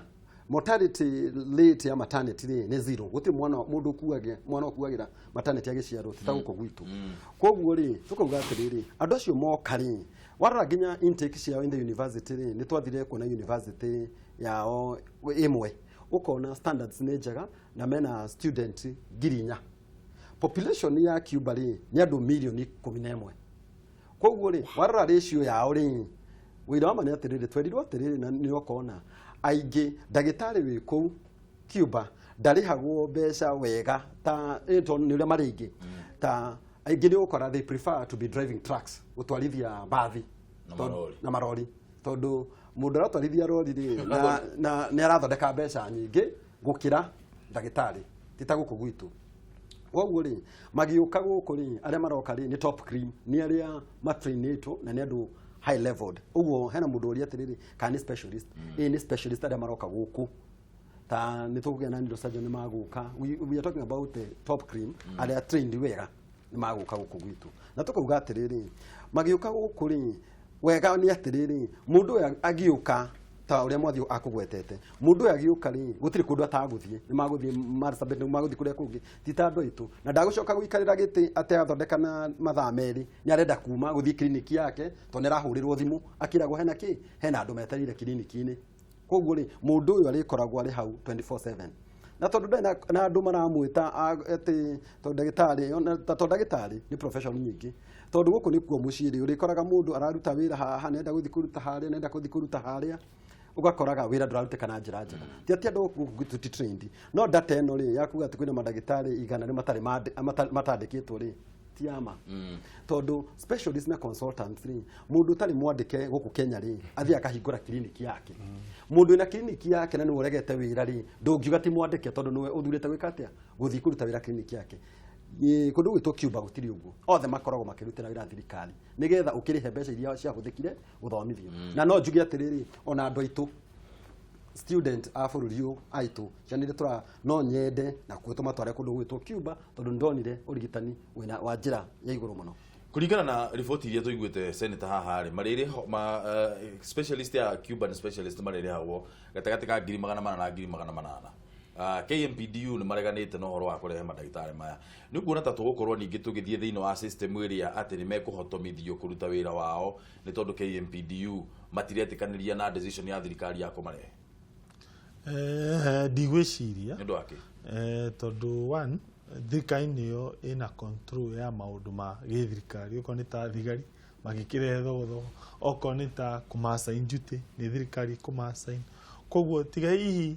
mortality rate ya maternity rĩ nĩ zero. Gũtirĩ mwana mũndũ ũkuagĩra, mwana ũkuagĩra maternity agĩciarwo, ti ta gũkũ gwitũ. Koguo rĩ, tũkauga atĩrĩrĩ, andũ acio moka rĩ, warora nginya intake ciao in the university rĩ, nĩ twathire kuona university yao ĩmwe, ũkona standards nĩ njega na mena student 4,000. Population ya Cuba rĩ nĩ andũ mirioni 11. Koguo rĩ, warora ratio yao rĩ, wĩra wa ma nĩ atĩrĩrĩ, twerirwo atĩrĩrĩ, na nĩ ũkona aingĩ ndagĩtarĩ wĩ kũu Cuba ndarĩhagwo mbeca wega ta tondũ nĩ ũrĩa marĩ aingĩ, ta aingĩ nĩ ũgũkora they prefer to be driving trucks, gũtwarithia mbathi. Na marori. Na marori, tondũ mũndũ aratwarithia rori rĩ, na nĩ arathondeka mbeca nyingĩ gũkĩra ndagĩtarĩ, ti ta gũkũ gwitũ. Koguo rĩ, magĩũka gũkũ rĩ, arĩa maroka rĩ nĩ top cream, nĩ arĩa matrainĩtwo na nĩ andũ high leveled. Ũguo hena mũndũ ũria atĩrĩrĩ, kana nĩ specialist? Ĩ, nĩ specialist arĩa maroka gũkũ, ta nĩ tũkũgĩa na neurosurgeon nĩ magũka. We are talking about the top cream, arĩa trained wega nĩ magũka gũkũ gwitũ. Na tũkauga atĩrĩrĩ, magĩũka gũkũ rĩ, wega nĩ atĩrĩrĩ, mũndũ ũyũ agĩũka, ta ũrĩa mwathi akũgwetete, mũndũ ũyũ agĩũka rĩ, gũtirĩ kũndũ atagũthiĩ, nĩ magũthiĩ Marsabit, nĩ magũthiĩ kũrĩa kũngĩ, ti ta andũ aitũ. Na ndagũcoka gũikarĩra gĩtĩ atĩ athondeka na mathaa 2, nĩ arenda kuma gũthiĩ kiriniki yake, tondũ nĩ arahũrĩrwo thimũ akĩragwo hena kĩ, hena andũ metereire kiriniki-inĩ. Koguo rĩ, mũndũ ũyũ arĩkoragwo arĩ hau 24/7, na tondũ ndarĩ na andũ maramwĩta atĩ tondũ ndagĩtarĩ ta tondũ ndagĩtarĩ nĩ profession nyingĩ, tondũ gũkũ nĩkuo mũciĩ rĩ, ũrĩkoraga mũndũ araruta wĩra haha, nenda gũthiĩ kũruta harĩa, nenda gũthiĩ kũruta harĩa, ũgakoraga wĩra ndũrarutĩka na njĩra njega. Ti atĩ andũ gũkũ gwitũ ti trained, no data ĩno rĩ ya kuga atĩ kwĩna mandagĩtarĩ 100 matarĩ matandĩkĩtwo rĩ, ti ama, tondũ specialist na consultants rĩ, mũndũ ũtarĩ mwandĩke gũkũ Kenya rĩ, athiĩ akahingũra kiriniki yake. Mũndũ wĩna kiriniki yake na nĩwe ũregete wĩra rĩ, ndũngiuga ti mwandĩke, tondũ nĩwe ũthurĩte gwĩka atĩa, gũthiĩ kũruta wĩra kiriniki yake. Kũndũ gwĩtwo Cuba gũtirĩ ũguo, othe makoragwo makĩrutĩra wĩra thirikari nĩgetha ũkĩrĩhe mbeca iria ciahũthĩkire gũthomithio. Na no njuge atĩrĩrĩ, ona andũ aitũ student a bũrũri ũyũ aitũ ciana iria tũra no nyende na kuo tũmatware kũndũ gwĩtwo Cuba, tondũ nĩndonire ũrigitani wĩna wa njĩra ya igũrũ mũno. Kũringana na riboti iria tũiguĩte, senator, haha rĩ marĩrĩ ma specialist ya Cuban specialist marĩrĩhagwo gatagatĩ ka 400,000 na 800,000. KMPDU nĩ mareganĩte na ũhoro wa kũrehe mandagĩtarĩ maya. Nĩ ũkuona ta tũgũkorwo ningĩ tũgĩthiĩ thĩinĩ wa system ĩrĩa atĩ nĩ mekũhotomithio kũruta wĩra wao nĩ tondũ KMPDU matiretĩkanĩria na decision ya thirikari ya kũmarehe? Ndigwĩciria. Nĩ ũndũ wa kĩ? Tondũ one, thirikari nĩyo ĩna control ya maũndũ ma gĩthirikari, okorwo nĩ ta thigari magĩkĩrehe thogothogo, okorwo nĩ ta kũmaassign duty, nĩ thirikari ĩkũmaassign. Koguo tiga hihi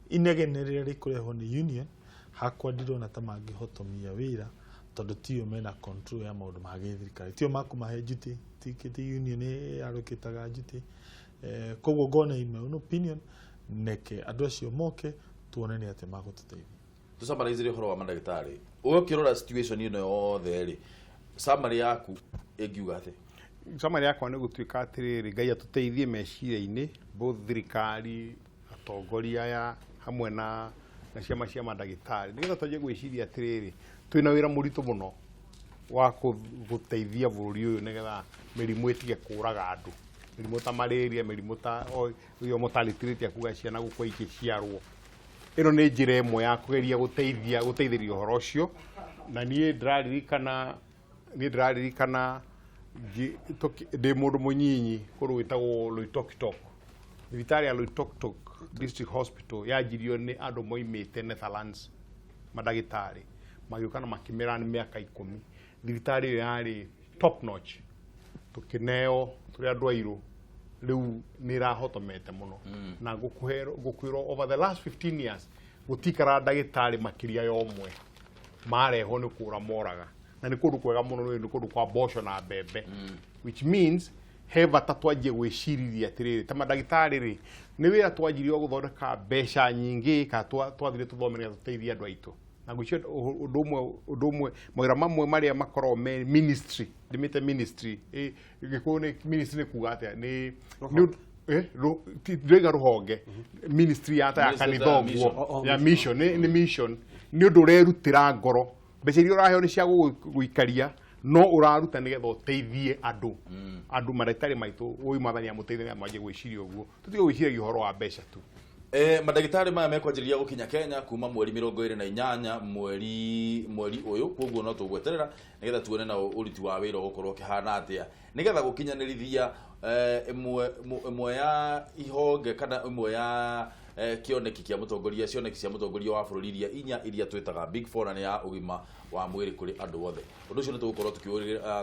inegene rĩrĩa rĩkũrehwo nĩ union, hakwa ndirona ta mangĩhotomia wĩra, tondũ tio mena control ya maũndũ ma gĩthirikari, tio makũmahe duty, ti union ĩarũkĩtaga duty. Koguo ngona, in my own opinion, neke andũ acio moke tuone nĩ atĩ magũtũteithia. Tũcamaraizire ũhoro wa mandagĩtarĩ. Ũyũ ũkĩrora situation ĩno yothe rĩ, summary yaku ĩngiuga atĩ? Summary yakwa nĩ gũtuĩka atĩrĩrĩ, Ngai atũteithie meciria-inĩ, both thirikari, atongoria aya, hamwe na ciama cia mandagĩtarĩ, nĩgetha twanjie gwĩciria atĩrĩrĩ, twĩna wĩra mũritũ mũno wa gũteithia bũrũri ũyũ nĩgetha mĩrimũ ĩtige kũraga andũ, mĩrimũ ta malaria, mĩrimũ ta ĩyo mortality rate ya kuga ciana gũkua ikĩciarwo. Ĩno nĩ njĩra ĩmwe ya kũgeria gũteithia gũteithĩrĩria ũhoro ũcio. Na niĩ ndĩraririkana ndĩ mũndũ mũnyinyi kũndũ gwĩtagwo Loitokitok. Thibitarĩ ya Loitokitok District Hospital yanjirio nĩ andũ moimĩte Netherlands, mandagĩtarĩ magĩũka na makĩmĩra mĩaka 10. Thibitarĩ ĩyo yarĩ top notch, tũkĩneo tũrĩ andũ airũ. Rĩu nĩ ĩrahotomete mũno na ngũkwĩrwo over the last 15 years gũtikara ndagĩtarĩ makĩria ya ũmwe marehwo nĩ kũra moraga, na nĩ kũndũ kwega mũno, nĩ kũndũ kwa mboco na mbembe, which means he bata twanjie gwĩciriria atĩrĩrĩ, ta mandagĩtarĩ rĩ, nĩ wĩra twanjirie wa gũthondeka mbeca nyingĩ kana twathire tũthome nĩgetha tũteithie andũ aitũ? Na ngwĩciria ũndũ ũmwe mawĩra mamwe marĩa makoragwo me ministry, ndĩmĩte ministry, Gĩkũyũ nĩ ministry nĩ kuga atĩa? Nĩ ndĩrauga rũhonge, ministry ya ta ya Ministry kanitha ta ũguo. Mission. Ya mission, nĩ mission, nĩ ũndũ ũrerutĩra ngoro. Mbeca iria ũraheo nĩ cia gũikaria, no ũraruta nĩgetha ũteithie andũ. Mandagĩtarĩ maitũ, ũyũ Mwathani amũteithie nĩgetha manjie gwĩciria ũguo, tũtige gwĩciragia ũhoro wa mbeca tu. Mandagĩtarĩ maya mekwanjĩrĩria gũkinya Kenya kuma mweri 28 mweri ũyũ. Koguo no tũgweterera nĩgetha tuone na ũruti wa wĩra ũgũkorwo ũkĩhana atĩa, nĩgetha gũkinyanĩrithia ĩmwe ya ihonge kana ĩmwe ya kĩoneki kĩa mũtongoria, cioneki cia mũtongoria wa bũrũri iria inya, iria twĩtaga Big Four, na nĩ ya ũgima wa mwĩrĩ kũrĩ andũ othe. Ũndũ ũcio nĩ tũgũkorwo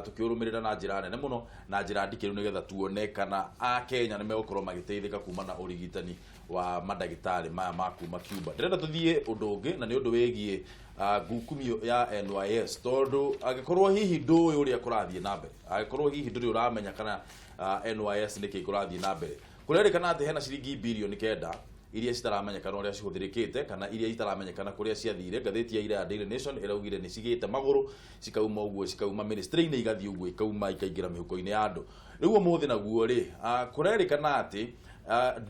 tũkĩũrũmĩrĩra na njĩra nene mũno na njĩra ndikĩru, nĩgetha tuone kana akenya nĩ megũkorwo magĩteithĩka kuma na ũrigitani wa mandagĩtarĩ maya ma kuma Cuba. Ndĩrenda tũthiĩ ũndũ ũngĩ, na nĩ ũndũ wĩgiĩ ngukumio ya NYS, tondũ angĩkorwo hihi ndũĩ ũrĩa kũrathiĩ na mbere, angĩkorwo hihi ndũrĩ ũramenya kana NYS nĩkĩ kũrathiĩ na mbere, kũrerĩkana atĩ hena ciringi 9 birioni iria citaramenyekana ũrĩa cihũthĩrĩkĩte kana iria itaramenyekana kũrĩa ciathire. Ngathĩti ya ira ya Daily Nation ĩraugire nĩ cigĩte magũrũ, cikauma ũguo, cikauma ministry-inĩ, igathiĩ ũguo, ikauma ikaingĩra mĩhuko-inĩ ya andũ. Rĩu ũmũthĩ naguo rĩ, kũrerĩkana atĩ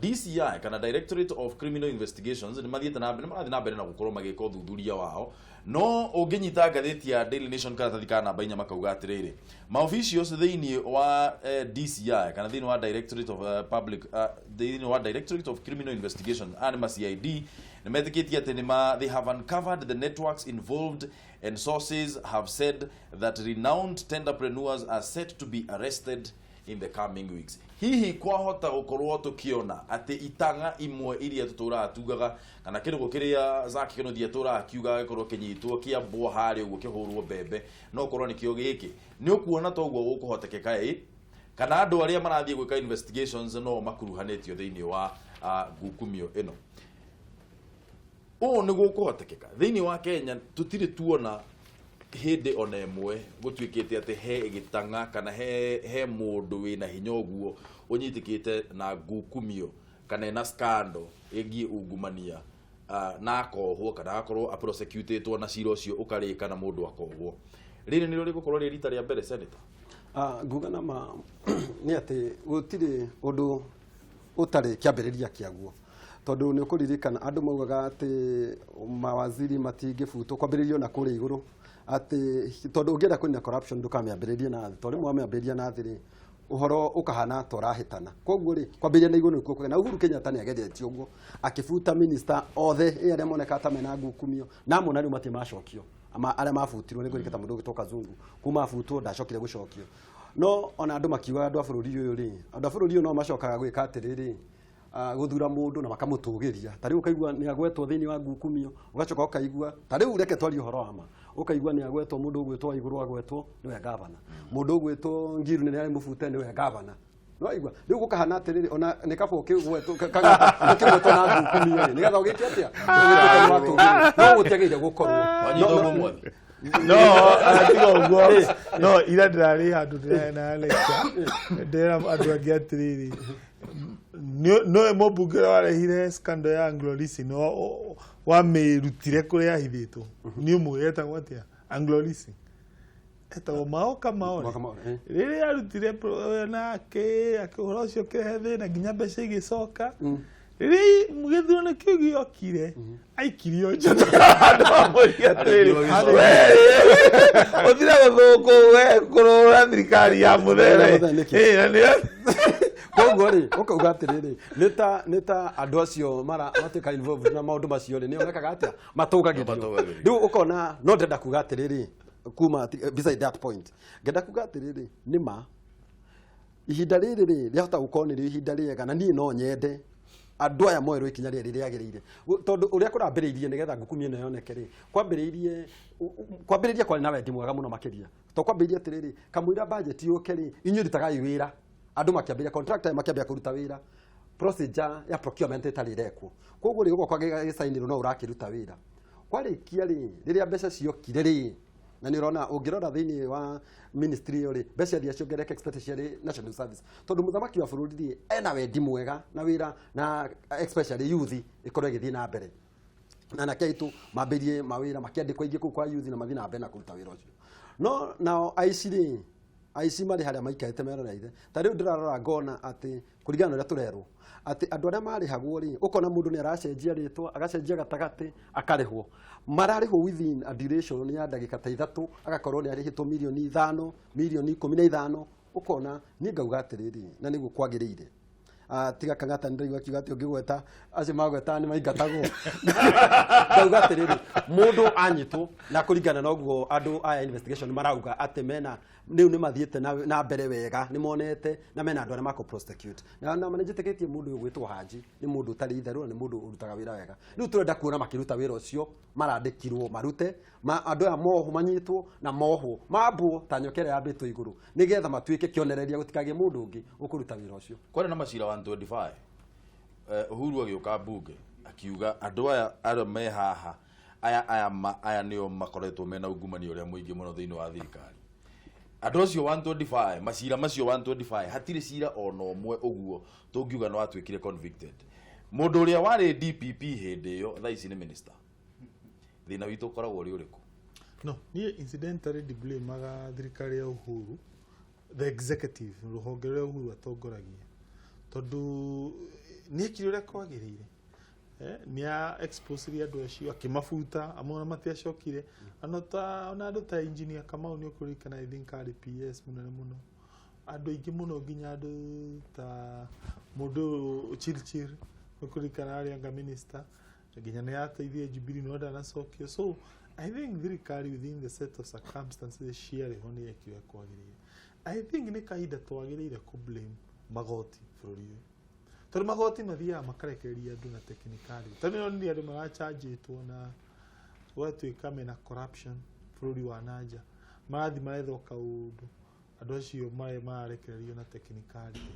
DCI kana Directorate of Criminal Investigations nĩ mathiĩte na mbere, nĩ marathiĩ na mbere na gũkorwo magĩka ũthuthuria wao. No ũngĩnyita ngathĩti ya Daily Nation karatathi ka namba 4, makauga atĩrĩrĩ, maofficials thĩinĩ wa DCI kana thĩinĩ wa Directorate of Public thĩinĩ wa Directorate of Criminal Investigation, aya nĩ ma CID, nĩ metĩkĩtie atĩ nĩ ma they have uncovered the networks involved and sources have said that renowned tenderpreneurs are set to be arrested in the coming weeks. Hihi kwahota gũkorwo tũkĩona atĩ itang'a imwe iria tũtũraga tugaga kana kĩrũgũ kĩrĩa Zack Kĩnuthia tũraga kiugaga gĩkorwo kĩnyitwo kĩambwo harĩa ũguo kĩhũrwo mbembe, no korwo nĩkĩo gĩkĩ? Nĩ ũkuona toguo gũkũhotekeka ĩ, kana andũ arĩa marathiĩ gwĩka investigations no makuruhanĩtio thĩinĩ wa ngukumio ĩno? Ũũ nĩ gũkũhotekeka thĩinĩ wa Kenya? Tũtirĩ tuona hĩndĩ ona ĩmwe gũtuĩkĩte atĩ he gĩtang'a kana he mũndũ wĩna hinya ũguo ũnyitĩkĩte na ngukumio kana ena scandal ĩgiĩ ungumania. Na akohwo kana agakorwo aprosecutĩtwo na cira ũcio ũkarĩka na mũndũ akohwo. Rĩrĩ nĩrĩo rĩgũkorwo rĩ rita rĩa mbere, Senator? Nguga na ma nĩ atĩ gũtirĩ ũndũ ũtarĩ kĩambĩrĩria kĩaguo, tondũ nĩ ũkũririkana andũ maugaga atĩ mawaziri matingĩbutwo kwambĩrĩrio na kũrĩa igũrũ, atĩ tondũ ũngĩenda kũnina corruption ndũkamĩambĩrĩrie na thĩ, tondũ rĩmwe wamĩambĩrĩria na thĩ rĩ, ũhoro ũkahana ta ũrahĩtana. Koguo rĩ, kwambĩrĩria na igũrũ nĩkuo kwega, na Uhuru Kenyatta nĩ ageretie ũguo, akĩbuta minista othe ĩ arĩa monekaga ta mena ngukumio, na amwe na rĩu matirĩ macokio. Ama arĩa mabutirwo nĩ kũririkana mũndũ ũgĩtwo Kazungu, kuma abutwo ndacokire gũcokio. No ona andũ makiugaga andũ a bũrũri ũyũ rĩ, andũ a bũrũri ũyũ no macokaga gwĩka atĩrĩrĩ, gũthura mũndũ na makamũtũgĩria. Ta rĩu ũkaigua nĩ agwetwo thĩinĩ wa ngukumio, ũgacoka ũkaigua ta rĩu, reke twarie ũhoro wa ma, ũkaigua nĩ agwetwo mũndũ ũgwĩtwo Waigũrũ, agwetwo nĩwe gavana, mũndũ ũgwĩtwo Ngiru nĩ arĩ mũbute nĩwe gavana. Nĩwaigua rĩu gũkahana atĩrĩrĩ, ona nĩ kaba ũkĩgwetwo ũkĩgwetwo na ngukumio rĩ, nĩgetha ũgĩke atĩa, ũgĩtuĩke nĩ watũgĩrio, no gũtiagĩrĩire gũkorwo. Wanyita ũguo mwathi? No tiga ũguo, no ira ndĩrarĩ handũ ndĩraheana lecture, ndĩra andũ angĩ atĩrĩrĩ, nowe mũmbunge ũrĩa warehire scandal ya Anglo Leasing, wamĩrutire kũrĩa yahithĩtwo, nĩ ũmwe etagwo atĩa, Anglo Leasing etagwo Maoka Maore. Maoka Maore, eh. Rĩrĩa arutire nake ũhoro ũcio ũkĩrehe thĩna nginya mbeca igĩcoka. Rĩrĩa gĩthurano kĩu gĩokire, aikirio nja, andũ mamũria atĩrĩrĩ, "We, ũthire gũthũkũ we kũrũra thirikari ya mũthere." Mũthere nĩkĩ? Eh, na nĩyo- Koguo rĩ, ũkauga atĩrĩrĩ, nĩ ta andũ acio mara matuĩka involved na maũndũ macio rĩ, nĩo mekaga atĩa, matũgagĩrio. Matũgagĩrio. Rĩu ũkona no ndĩrenda kuga atĩrĩrĩ, kuma beside that point, ngenda kuga atĩrĩrĩ, nĩ ma ihinda rĩrĩ rĩ rĩahota gũkorwo nĩrĩo ihinda rĩega, na niĩ no nyende andũ aya moerwo ikinya rĩrĩ rĩagĩrĩire. Tondũ ũrĩa kũrambĩrĩirie nĩgetha ngukumio ĩno yoneke rĩ, kwambĩrĩria kwarĩ na wendi mwega mũno makĩria, to kwambĩrĩria atĩrĩrĩ, kamũira budget yũke rĩ, inyuĩ rutagai wĩra. Andũ makĩambĩrĩria, contractor makĩambĩrĩria kũruta wĩra, procedure ya procurement ĩtarĩ ĩrekwo. Koguo rĩ, ũgoka gĩcainĩrwo no ũrakĩruta wĩra. Kwarĩkia rĩ, rĩrĩa mbeca ciokire rĩ, na nĩ ũrona ũngĩrora thĩinĩ wa ministry ĩyo rĩ, mbeca iria ciongerereka expenditure ciarĩ national service, tondũ mũthamaki wa bũrũri rĩ, ena wendi mwega na wĩra na especially youth ĩkorwo ĩgĩthiĩ na mbere, na anake aitũ mambĩrie mawĩra, makĩandĩkwo aingĩ kũu kwa youth na mathiĩ na mbere na kũruta wĩra ũcio. No nao aici rĩ, aici marĩ harĩa maikarĩte meroreire. Ta rĩu ndĩrarora ngona atĩ kũringana na ũrĩa tũrerwo atĩ andũ arĩa marĩhagwo rĩ, ũkona mũndũ nĩ aracenjia rĩtwa, agacenjia gatagatĩ, akarĩhwo, mararĩhwo within a duration ya ndagĩka ta 3, agakorwo nĩ arĩhĩtwo mirioni 5, mirioni 15. Ũkona niĩ ngauga atĩrĩrĩ, na nĩguo kwagĩrĩire. Tiga Kang'ata, nĩndĩraigua akiuga atĩ ũngĩgweta acio magweta nĩ maingatagwo. Ngauga atĩrĩrĩ, mũndũ anyitwo na kũringana na ũguo andũ aya investigation marauga atĩ mena rĩu nĩ mathiĩte na mbere wega, nĩ monete na mena andũ arĩa makũ prosecute, na nĩ njĩtĩkĩtie mũndũ ũyũ gwĩtwo Haji nĩ mũndũ ũtarĩ itherũ na nĩ mũndũ ũrutaga wĩra wega. Rĩu tũrenda kuona makĩruta wĩra ũcio marandĩkirwo marute ma, andũ aya mohwo, manyitwo na mohwo, mambwo ta nyoka ĩrĩa yambĩtwo igũrũ, nĩgetha matuĩke kĩonereria, gũtikagĩe mũndũ ũngĩ ũkũruta wĩra ũcio. Kwarĩ na macira 125. Uhuru agĩũka mbunge akiuga andũ aya arĩa me haha aya nĩo makoretwo mena ungumania ũrĩa mũingĩ mũno thĩinĩ wa thirikari. Andũ acio 125, macira macio 125, hatirĩ cira ona ũmwe ũguo tũngiuga nĩ watuĩkire convicted. Mũndũ ũrĩa warĩ DPP hĩndĩ ĩyo thaa ici nĩ minister. Thĩna witũ ũkoragwo ũrĩ ũrĩkũ? No niĩ incidentally ndiblamaga thirikari ya Uhuru, the executive, rũhonge rũrĩa Uhuru atongoragia, tondũ nĩ ekire ũrĩa kwagĩrĩire. Nĩ a expose andũ acio, akĩmabuta amwe, ona matiacokire. Ona ta ona andũ ta Engineer Kamau, nĩ ũkũririkana, I think arĩ PS mũnene mũno, andũ aingĩ mũno, nginya andũ ta mũndũ ũyũ Chirchir, nĩ ũkũririkana arĩ anga minister, nginya nĩ ateithie Jubilee no ndanacokio. So I think thirikari within the set of circumstances ciarĩ ho nĩ yekire kwagĩrĩire. I think nĩ kahinda twagĩrĩire kũ blame magoti bũrũri ũyũ, tondũ magoti mathiaga makarekereria andũ na technicality, tondũ nĩ onire andũ marachanjĩtwo na gũgatuĩka mena corruption bũrũri wa nanja, marathiĩ marethwo kaũndũ, andũ acio mararekererio na technicality,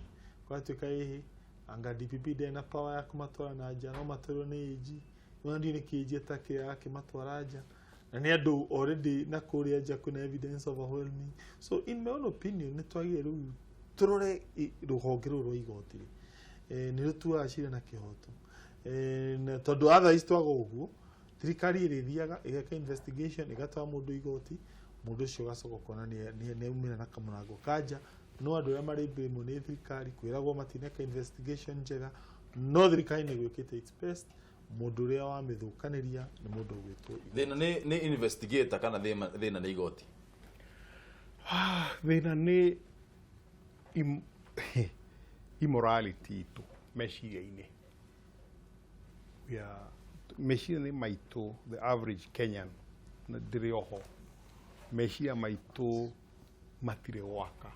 gũgatuĩka ĩhĩ anga DPP ndarĩ na power ya kũmatwara na nja, no matwarwo nĩ AG. No ndiũ nĩ kĩ AG atakĩrĩ akĩmatwara nja, na nĩ andũ already na kũrĩa nja kwĩna evidence overwhelming. So in my own opinion, nĩ twagĩrĩire rĩu tũrore rũhonge rũrũ rwa igoti rĩ, nĩ rũtuaga cira na kĩhoto. Na tondũ otherwise twaga ũguo, thirikari ĩrĩthiaga ĩgeka investigation, ĩgatwara mũndũ igoti, mũndũ ũcio ũgacoka ũkona nĩ aumĩra na kamũrango ka nja. No andũ arĩa marĩ blame nĩ thirikari, kwĩragwo matineka investigation njega, no thirikari nĩ gwĩkĩte its best. Mũndũ ũrĩa wamĩthũkanĩria nĩ mũndũ ũgwĩtwo. Thĩna nĩ investigator kana thĩna nĩ igoti? Thĩna nĩ immorality itũ meciria-inĩ. Ya meciria-inĩ maitũ, the average Kenyan, na ndĩrĩ oho, meciria maitũ matirĩ gwaka.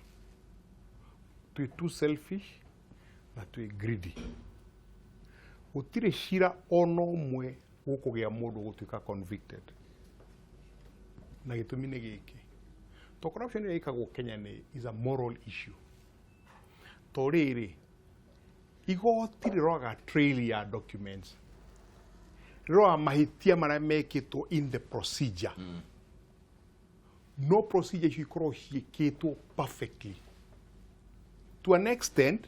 Twĩ too selfish na twĩ greedy. Gũtirĩ cira ona ũmwe gũkũgĩa mũndũ gũtuĩka convicted, na gĩtũmi nĩ gĩkĩ: to corruption ĩrĩa ĩkagwo Kenya nĩ is a moral issue. To rĩrĩ, igoti rĩroraga trail ya documents, rĩroraga mahĩtia marĩa mekĩtwo in the procedure. No procedure icio ikorwo ciĩkĩtwo perfectly to an extent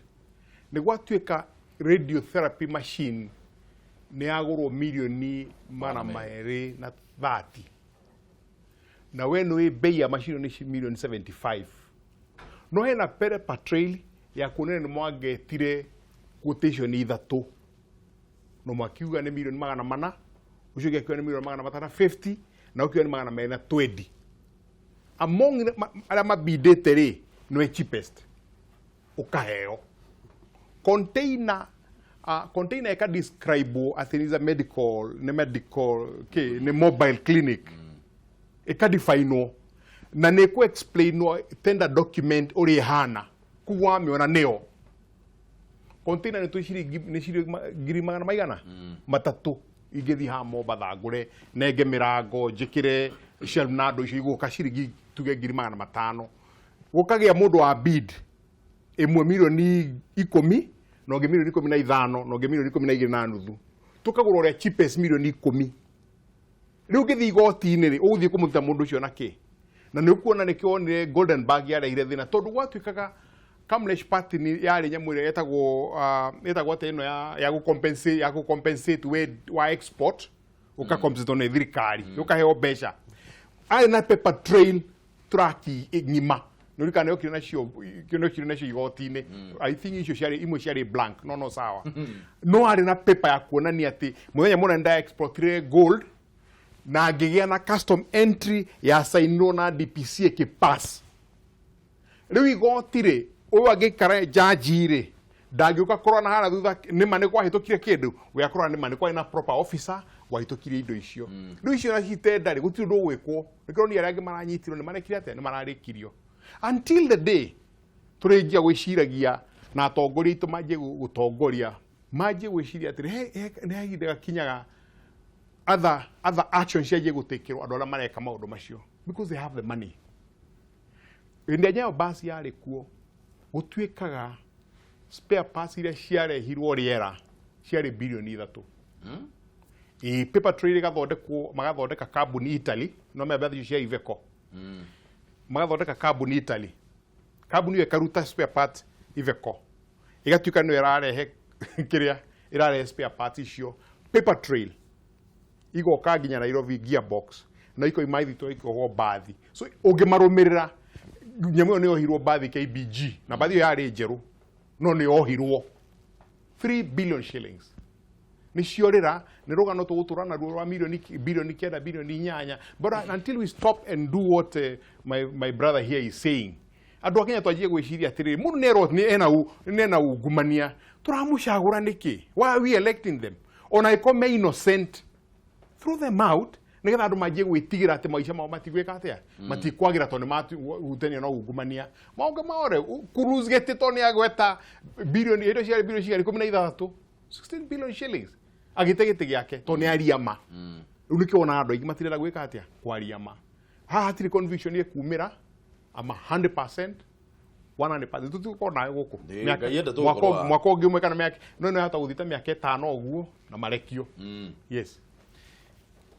nĩ gwatuĩka radiotherapy machine nĩ yagũrwo mirioni 230, na we nĩ bei ya machine nĩ mirioni 75, no hena paper trail ya kuonania nĩ mwangetire quotation ithatũ, no makiuga nĩ mirioni 400, ũcio ũngĩ akiuga nĩ mirioni 550, na ũkiuga nĩ 220. Among arĩa mabindĩte rĩ, nĩwe cheapest ũkaheo container. Container ĩka describe atĩ is a medical, nĩ medical kĩ, nĩ mobile clinic, ĩka definwo na nĩ kũ explainwo tender document ũrĩa ĩhana. Koguo wamĩona nĩyo container nĩ tũ ciringi, nĩ ciringi ngiri magana maigana matatũ. Ingĩthiĩ haha Mombatha ngũre nenge mĩrango, njĩkĩre shelf na andũ icio, igũka ciringi tuge ngiri 500. Gũkagĩa mũndũ wa bid ĩmwe mirioni 10, na ũngĩ mirioni 15, na ũngĩ mirioni 12.5. Tũkagũra ũrĩa cheapest, mirioni 10. Rĩu ũngĩthiĩ igoti-inĩ rĩ, ũgũthiĩ kũmũruta mũndũ ũcio na kĩ? Na nĩ ũkuona nĩkĩo wonire Golden Bag yarehire thĩna, tondũ gwatuĩkaga Kamlesh Pattni yarĩ nyamũ ĩrĩa ĩtagwo atĩa ĩno ya gũcompensate we wa export, ũkacompensate nĩ thirikari, ũkaheo mbeca. Arĩ na paper trail traki ng'ima. Nĩ ũririkana nĩ okire nacio igoti-inĩ. I think icio ciarĩ imwe ciarĩ blank, no sawa, no arĩ na paper ya kuonania atĩ mũthenya mũna nda exportire gold na ngĩgĩa na custom entry ya sainwo na DPC ĩkĩpass. Rĩu igoti rĩ, ũyũ angĩikara jaji rĩ, ndangĩũka kũrora na harĩa thutha nĩma nĩ kwahĩtũkire kĩndũ. We akũrora nĩma nĩ kwarĩ na proper officer wahĩtũkirie indo icio. Rĩu icio na citenda rĩ, gũtirĩ ũndũ ũgwĩkwo. Nĩkĩo ni arĩa angĩ maranyitirwo nĩ marekire atĩa, nĩ mararĩkirio. Until the day tũrĩnjia gwĩciragia na atongoria aitũ manjie gũtongoria, manjie gwĩciria atĩrĩ, nĩ kahinda gakinyaga other action cianjie gũtĩkĩrwo andũ arĩa mareka maũndũ macio, because they have the money. Hĩndĩ ĩrĩa Nyayo bus yarĩ kuo, gũtuĩkaga spare parts iria ciarehirwo rĩera ciarĩ birioni 3. Ĩ paper trail ĩgathondekwo, magathondeka kambuni Italy, no mea icio cia Iveco, magathondeka kambuni Italy, kambuni ĩyo ĩkaruta spare parts Iveco, ĩgatuĩka nĩyo ĩrarehe kĩrĩa ĩrarehe spare parts icio. Paper trail igoka nginya Nairobi, gearbox na ikoima ithitũ, ikohwo mbathi. So ũngĩmarũmĩrĩra, nyamũ ĩyo nĩ yohirwo mbathi KBG, na mbathi ĩyo yarĩ njerũ, no nĩ yohirwo. 3 billion shillings nĩ ciorĩra. Nĩ rũgano tũgũtũra naruo rwa milioni birioni 9, birioni 8. But until we stop and do what my brother here is saying, andũ a Kenya twanjie gwĩciria atĩrĩrĩ, mũndũ nĩ erwo nĩ ena ungumania, tũramũcagũra nĩkĩ? Why are we electing them? Ona ĩko me innocent, throw them out, nigetha andũ manjie gwĩtigĩra atĩ maica mao matigwĩka atĩa, matikwagĩra, tondũ nĩ mahutania na ungumania. Maũndũ maore kũlose gĩtĩ tondũ nĩ agweta birioni indo ciarĩ birioni cigana, 16, 16 billion shillings, agĩte gĩtĩ gĩake tondũ nĩ aria ma. Rĩu nĩkĩo wonaga andũ aingĩ matirenda gwĩka atĩa, kwaria ma. Haha hatirĩ conviction ĩkumĩra, ama 100%, 100% tũtigũkorwo nayo gũkũ. Ngai enda tũgũkorwo Mwaka ũngĩ ũmwe kana mĩaka no nĩ hata gũthiĩ ta mĩaka 5 ũguo na marekio. Yes.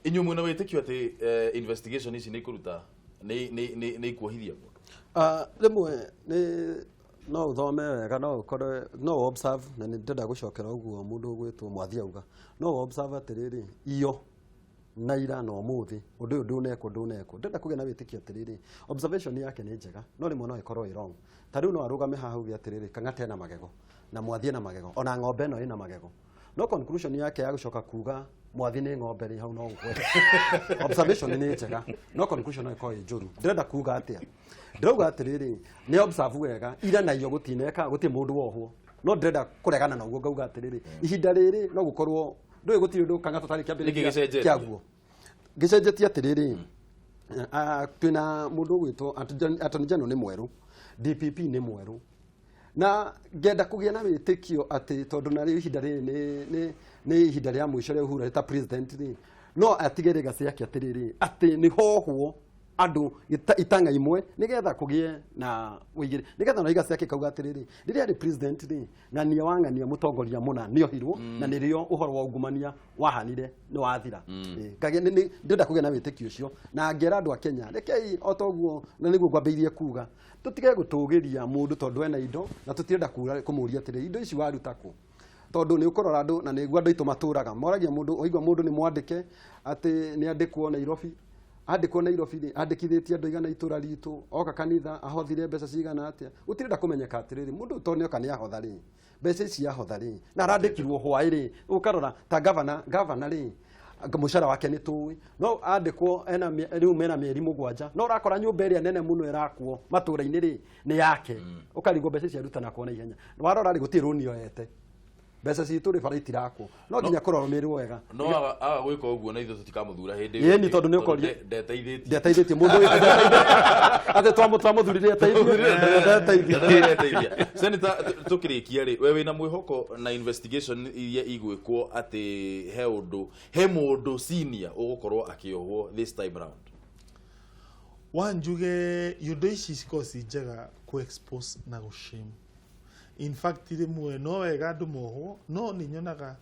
Inyuĩ mwĩna wĩtĩkio atĩ investigation ici nĩ ikũruta, nĩ ikuohithia mũndũ? Rĩmwe nĩ No ũthome wega, no ũkorwe, no observe, na nĩ ndĩrenda gũcokera ũguo mũndũ ũgwĩtwo Mwathi auga, no observe atĩrĩrĩ, iyo na ira na ũmũthĩ ũndũ ũyũ ndũnekwo, ndũnekwo. Ndĩrenda kũgĩa na wĩtĩkio atĩrĩrĩ, observation yake nĩ njega, no rĩmwe no ĩkorwo ĩ wrong. Ta rĩu no arũgame haha auge atĩrĩrĩ, Kang'ata ena magego na Mwathi ena magego, ona ng'ombe ĩno ĩna magego, no conclusion yake ya gũcoka kuga Mwathi nĩ ng'ombe rĩ, hau no ũgwe. Observation nĩ njega, no conclusion no ĩkorwo ĩ njũru. Ndĩrenda kuga atĩa? Ndĩrauga atĩrĩrĩ, nĩ observe wega, ira na iyo gũtineka, gũtirĩ mũndũ wohwo, no ndĩrenda kũregana na ũguo, ngauga atĩrĩrĩ, ihinda rĩrĩ no gũkorwo ndũĩ gũtirĩ ũndũ Kang'ata ũtarĩ Nĩkĩ kĩambĩrĩria gĩcenjetie? Kĩaguo gĩcenjetie atĩrĩrĩ, twĩna mũndũ ũgwĩtwo Attorney General nĩ mwerũ, DPP nĩ mwerũ, na ngenda kũgĩa na wĩtĩkio atĩ tondũ na rĩu ihinda rĩrĩ nĩ ihinda rĩa mũico rĩa Uhuru ta president rĩ, no atige legacy yake atĩrĩrĩ, atĩ nĩ hohwo andũ itang'a imwe, nĩgetha kũgĩe na ũigĩrĩ, nĩgetha na legacy yake kauga atĩrĩrĩ, rĩrĩa arĩ president rĩ, ng'ania wa ng'ania mũtongoria mũna nĩohirwo, na nĩrĩo ũhoro wa ungumania wahanire nĩ wathira. Ndĩrenda kũgĩa na wĩtĩkio ũcio, na ngera andũ a Kenya, rekei o ta ũguo, na nĩguo ngwambĩrĩirie kuga, tũtige gũtũgĩria mũndũ tondũ ena indo, na tũtirenda kũmũria atĩrĩ, indo ici waruta kũ? Tondũ nĩ ũkũrora andũ, na nĩguo andũ aitũ matũraga moragia mũndũ, ũigua mũndũ nĩ mwandĩke atĩ nĩ andĩkwo Nairobi, andĩkwo Nairobi rĩ, andĩkithĩtie andũ igana itũra ritũ, oka kanitha ahothire mbeca cigana atĩa? Gũtirenda kũmenyeka atĩrĩrĩ, mũndũ ũyũ tondũ nĩoka nĩ ahotha rĩ, mbeca ici ahotha rĩ, na arandĩkirwo hwaĩ rĩ, ũkarora ta gavana, gavana rĩ, mũcara wake nĩ tũĩ, no andĩkwo ena rĩu mena mĩeri 7, no ũrakora nyũmba ĩrĩa nene mũno ĩrakwo matũra-inĩ rĩ, nĩ yake. Ũkarigwo mbeca ici aruta nakwo na ihenya. Warora rĩ, gũtirĩ rũni oete, mbeca citũ rĩ, bara itirakwo, no nginya kũrorwo wega. No aga gwĩka ũguo na ithuĩ tũtikamũthura hĩndĩ ĩyo. Ĩni, tondũ nĩ ũkoria ndeteithĩtie. Ndeteithĩtie mũndũ ũyũ, atĩ twamũthurire ateithie, ndeteithie. Ndeteithia. Senator, tũkĩrĩkia rĩ, we wĩna mwĩhoko na investigation iria igwĩkwo atĩ he ũndũ, he mũndũ senior ũgũkorwo akĩohwo this time round? Wanjuge indo ici cikoragwo ci njega ku expose na gũ shame. In fact, rĩmwe no wega andũ mohwo, no nĩ nyonaga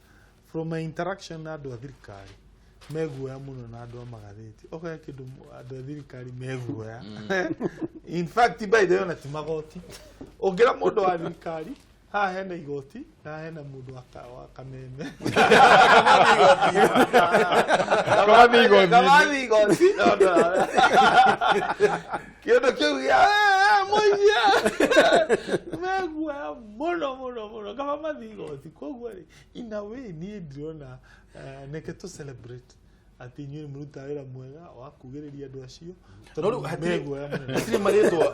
from my interaction na andũ a thirikari, meguoya mũno na andũ a magathĩti. Okorwo he kĩndũ andũ a thirikari meguoya, in fact, by the way, ona ti magoti, ũngĩra mũndũ wa thirikari haha hena igoti na haha hena mũndũ wa kameme. Kamathi igoti-inĩ. Kamathi igoti. Kĩndũ kĩu gĩa mũiya meguoya mũno mũno mũno, kaba mathi igoti. Koguo rĩ, in a way, niĩ ndĩrona neke tũ celebrate atĩ inyuĩ nĩ mũrutaga wĩra mwega wa kugĩrĩria andũ acio, No rĩu tondũ meguoya mũno.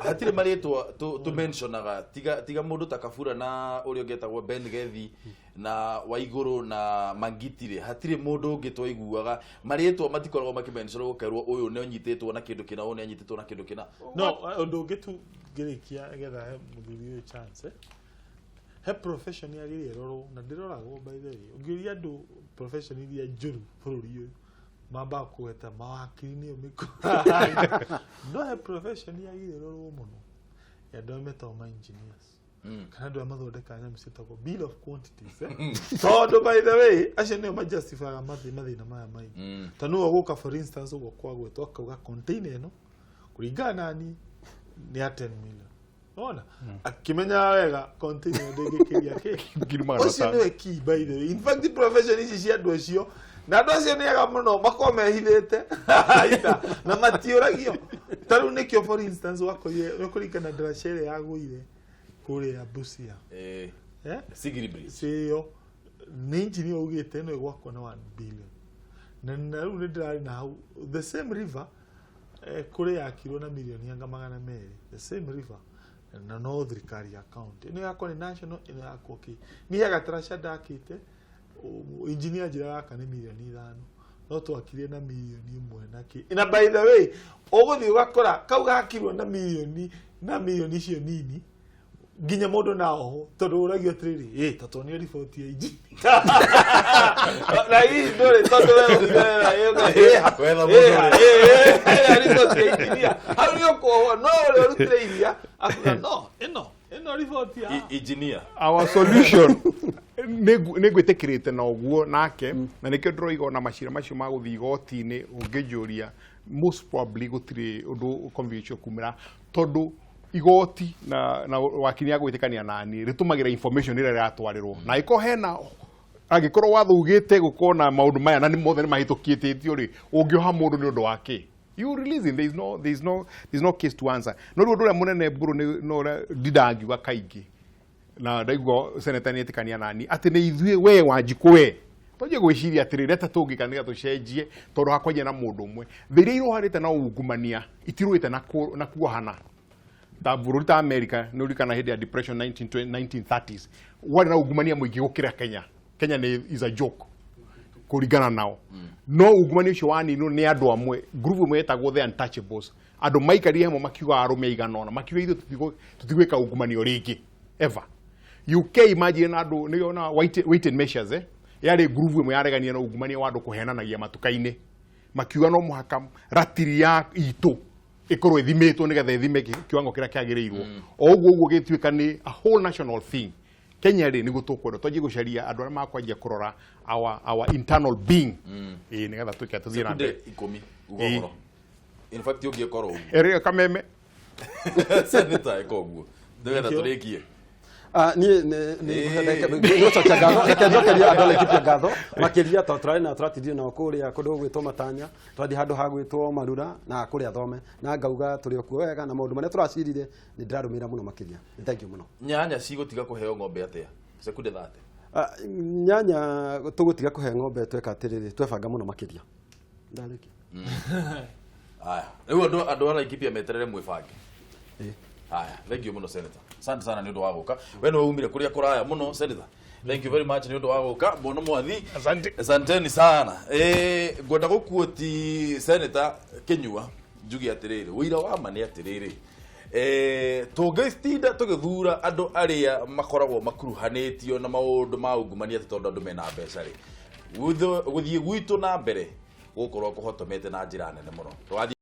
Hatirĩ marĩtwa tũ mentionaga, tiga mũndũ ta Kabura na ũrĩa ũngĩ etagwo Ben Gethi na Waigũrũ na Mangiti rĩ, hatirĩ mũndũ ũngĩ twaiguaga marĩtwa, matikoragwo makĩmentionwo gũkerwo ũyũ nĩ ũnyitĩtwo na kĩndũ kĩna, ũyũ nĩ anyitĩtwo na kĩndũ kĩna. No ũndũ ũngĩ tu ngĩrĩkia, nĩgetha he mũthuri ũyũ chance, he profession yagĩrĩire ĩrorwo na ndĩroragwo. By the way, ũngĩũria andũ profession iria njũru bũrũri ũyũ, mambaga kũgweta mawakiri nĩo mĩkora, no he profession yagĩrĩire ĩrorwo mũno ya andũ arĩa metagwo ma engineers kana andũ arĩa mathondekaga nyamũ ciĩtagwo bill of quantities, eh? Tondũ by the way, acio nĩo majustifyaga mathĩna maya maingĩ. Tondũ nĩwe ũgũka, for instance, ũguo kwagwetwo akauga container ĩno kũringana na niĩ nĩ ya 10 million, ona akĩmenyaga wega container ĩyo ndĩngĩkĩria kĩ. Ngiri magana Ũcio matano. nĩwe key, by the way. In fact, profession ici cia andũ acio, na andũ acio nĩ ega mũno, makorwo mehithĩte Ita, na matiũragio. Ta rĩu nĩkĩo, for instance, wakorire nĩ kũringana ndaraca ĩrĩa yagũire kũrĩa Busia. Eh? Sigiri Bridge. Ĩyo nĩ engineer augĩte ĩno ĩgwakwo na 1 billion, na rĩu nĩ ndĩrarĩ na hau the same river, kũrĩ yakirwo na milioni anga 200, the same river, na no thirikari ya county. Ĩno yakwa nĩ national, ĩno yakwa kĩ niĩ he gataraca ndakĩte, engineer njĩra gaka nĩ milioni 5, no twakire na milioni 1 na kĩ. Na by the way, ũgũthiĩ ũgakora kau gakirwo na milioni icio nini, nginya mũndũ na oho, tondũ ũragio atĩrĩrĩ, ĩ ta tuonio riboti ya engineer, na hihi ndũrĩ, tondũ we Wetha mũndũ ũrĩa. Riboti ya engineer hau nĩ ũkuohwo, no ũrĩa ũrutire iria akuga no ĩno riboti ya Engineer. Our solution nĩ ngwĩtĩkĩrĩte na ũguo nake, na nĩkĩo ndĩroiga ona macira macio ma gũthiĩ igoti-inĩ, ũngĩnjũria, most probably gũtirĩ ũndũ conviction kumĩra, tondũ Igoti na wakiri agwĩtĩkania nani rĩtũmagĩra information ĩrĩa ĩratwarĩrwo, na angĩkorwo hena, angĩkorwo watho ugĩte gũkorwo na maũndũ maya na nĩ mothe nĩ mahĩtũkĩtĩtio rĩ, ũngĩoha mũndũ nĩ ũndũ wa kĩ? You release him. There is no case to answer. No rĩu ũndũ ũrĩa mũnene mbũrũ nĩ no ũrĩa ndindangiuga kaingĩ, na ndaigua seneta nĩ etĩkania nani atĩ nĩ ithuĩ, we Wanjikũ, we twanjie gwĩciria atĩrĩ, reta tũngĩka nĩgetha tũcenjie, tondũ hakwanjia na mũndũ ũmwe. Thĩ iria irũhanĩte na ungumania itirũĩte na kuohana ta bũrũri ta America. Nĩ ũririkana hĩndĩ ya depression 1920 1930s warĩ na ungumania mũingĩ gũkĩra Kenya. Kenya nĩ is a joke kũringana nao. No ungumania ũcio waninwo nĩ andũ amwe, group ĩmwe yetagwo the Untouchables. Andũ maikarire hamwe makiuga, arũme aigana ũna makiuga, ithuĩ tũtigwĩka ungumania rĩngĩ ever. UK imagine na andũ nĩyo na weight and measures, yarĩ group ĩmwe yaregania na ungumania wa andũ kũhenanagia matuka-inĩ, makiuga no mũhaka ratiri ya itũ ĩkorwo ĩthimĩtwo nĩgetha ĩthime kiwango kĩrĩa kĩagĩrĩirwo. O ũguo ũguo gĩtuĩka nĩ a whole national thing. Kenya rĩ, nĩguo tũkwenda twanjie gũcaria andũ arĩa makwanjia kũrora our internal being, ĩĩ, nĩgetha tuĩke tũthiĩ na Sekunde mbere. 10 uga ũhoro. In fact, ũngĩkorwo ũguo. Ĩrĩa kameme. Senator, ĩka ũguo nĩgetha tũrĩkie. Ah, niĩ nĩ gũcokia ngatho, reke njokerie andũ a Laikipia ngatho makĩria, tondũ tũrarĩ na tũratindire nao kũrĩa kũndũ gwĩtwo Matanya, twathiĩ handũ ha gwĩtwo Marura na kũrĩa Thome, na ngauga tũrĩ o kuo wega, na maũndũ marĩa tũracirire nĩ ndĩrarũmĩrĩra mũno makĩria. Nĩ thank you mũno. Nyanya cigũtiga kũheo ng'ombe atĩa? Sekunde 30. Ah, nyanya tũgũtiga kũhe ng'ombe tweka atĩrĩrĩ, twebanga mũno makĩria. Ndarĩkia. Haya, rĩu andũ a Laikipia meterere mwĩbange. Haya, thank you mũno, senator. Asante sana nĩ ũndũ wa gũka. We nĩwe umire kũrĩa kũraya mũno, senator. Thank you very much nĩ ũndũ wa gũka. Bwana Mwathi. Asante. Asanteni sana. Ngwenda gũkuoti senator Kinyua njuge atĩrĩrĩ, ũira wa ma nĩ atĩrĩrĩ, tũngĩtinda tũgĩthura andũ arĩa makoragwo makuruhanĩtio na maũndũ ma ungumania atĩ tondũ andũ mena mbeca rĩ, gũthiĩ gwitũ na mbere gũkorwo kũhotomete na njĩra nene mũno. Tũgathiĩ.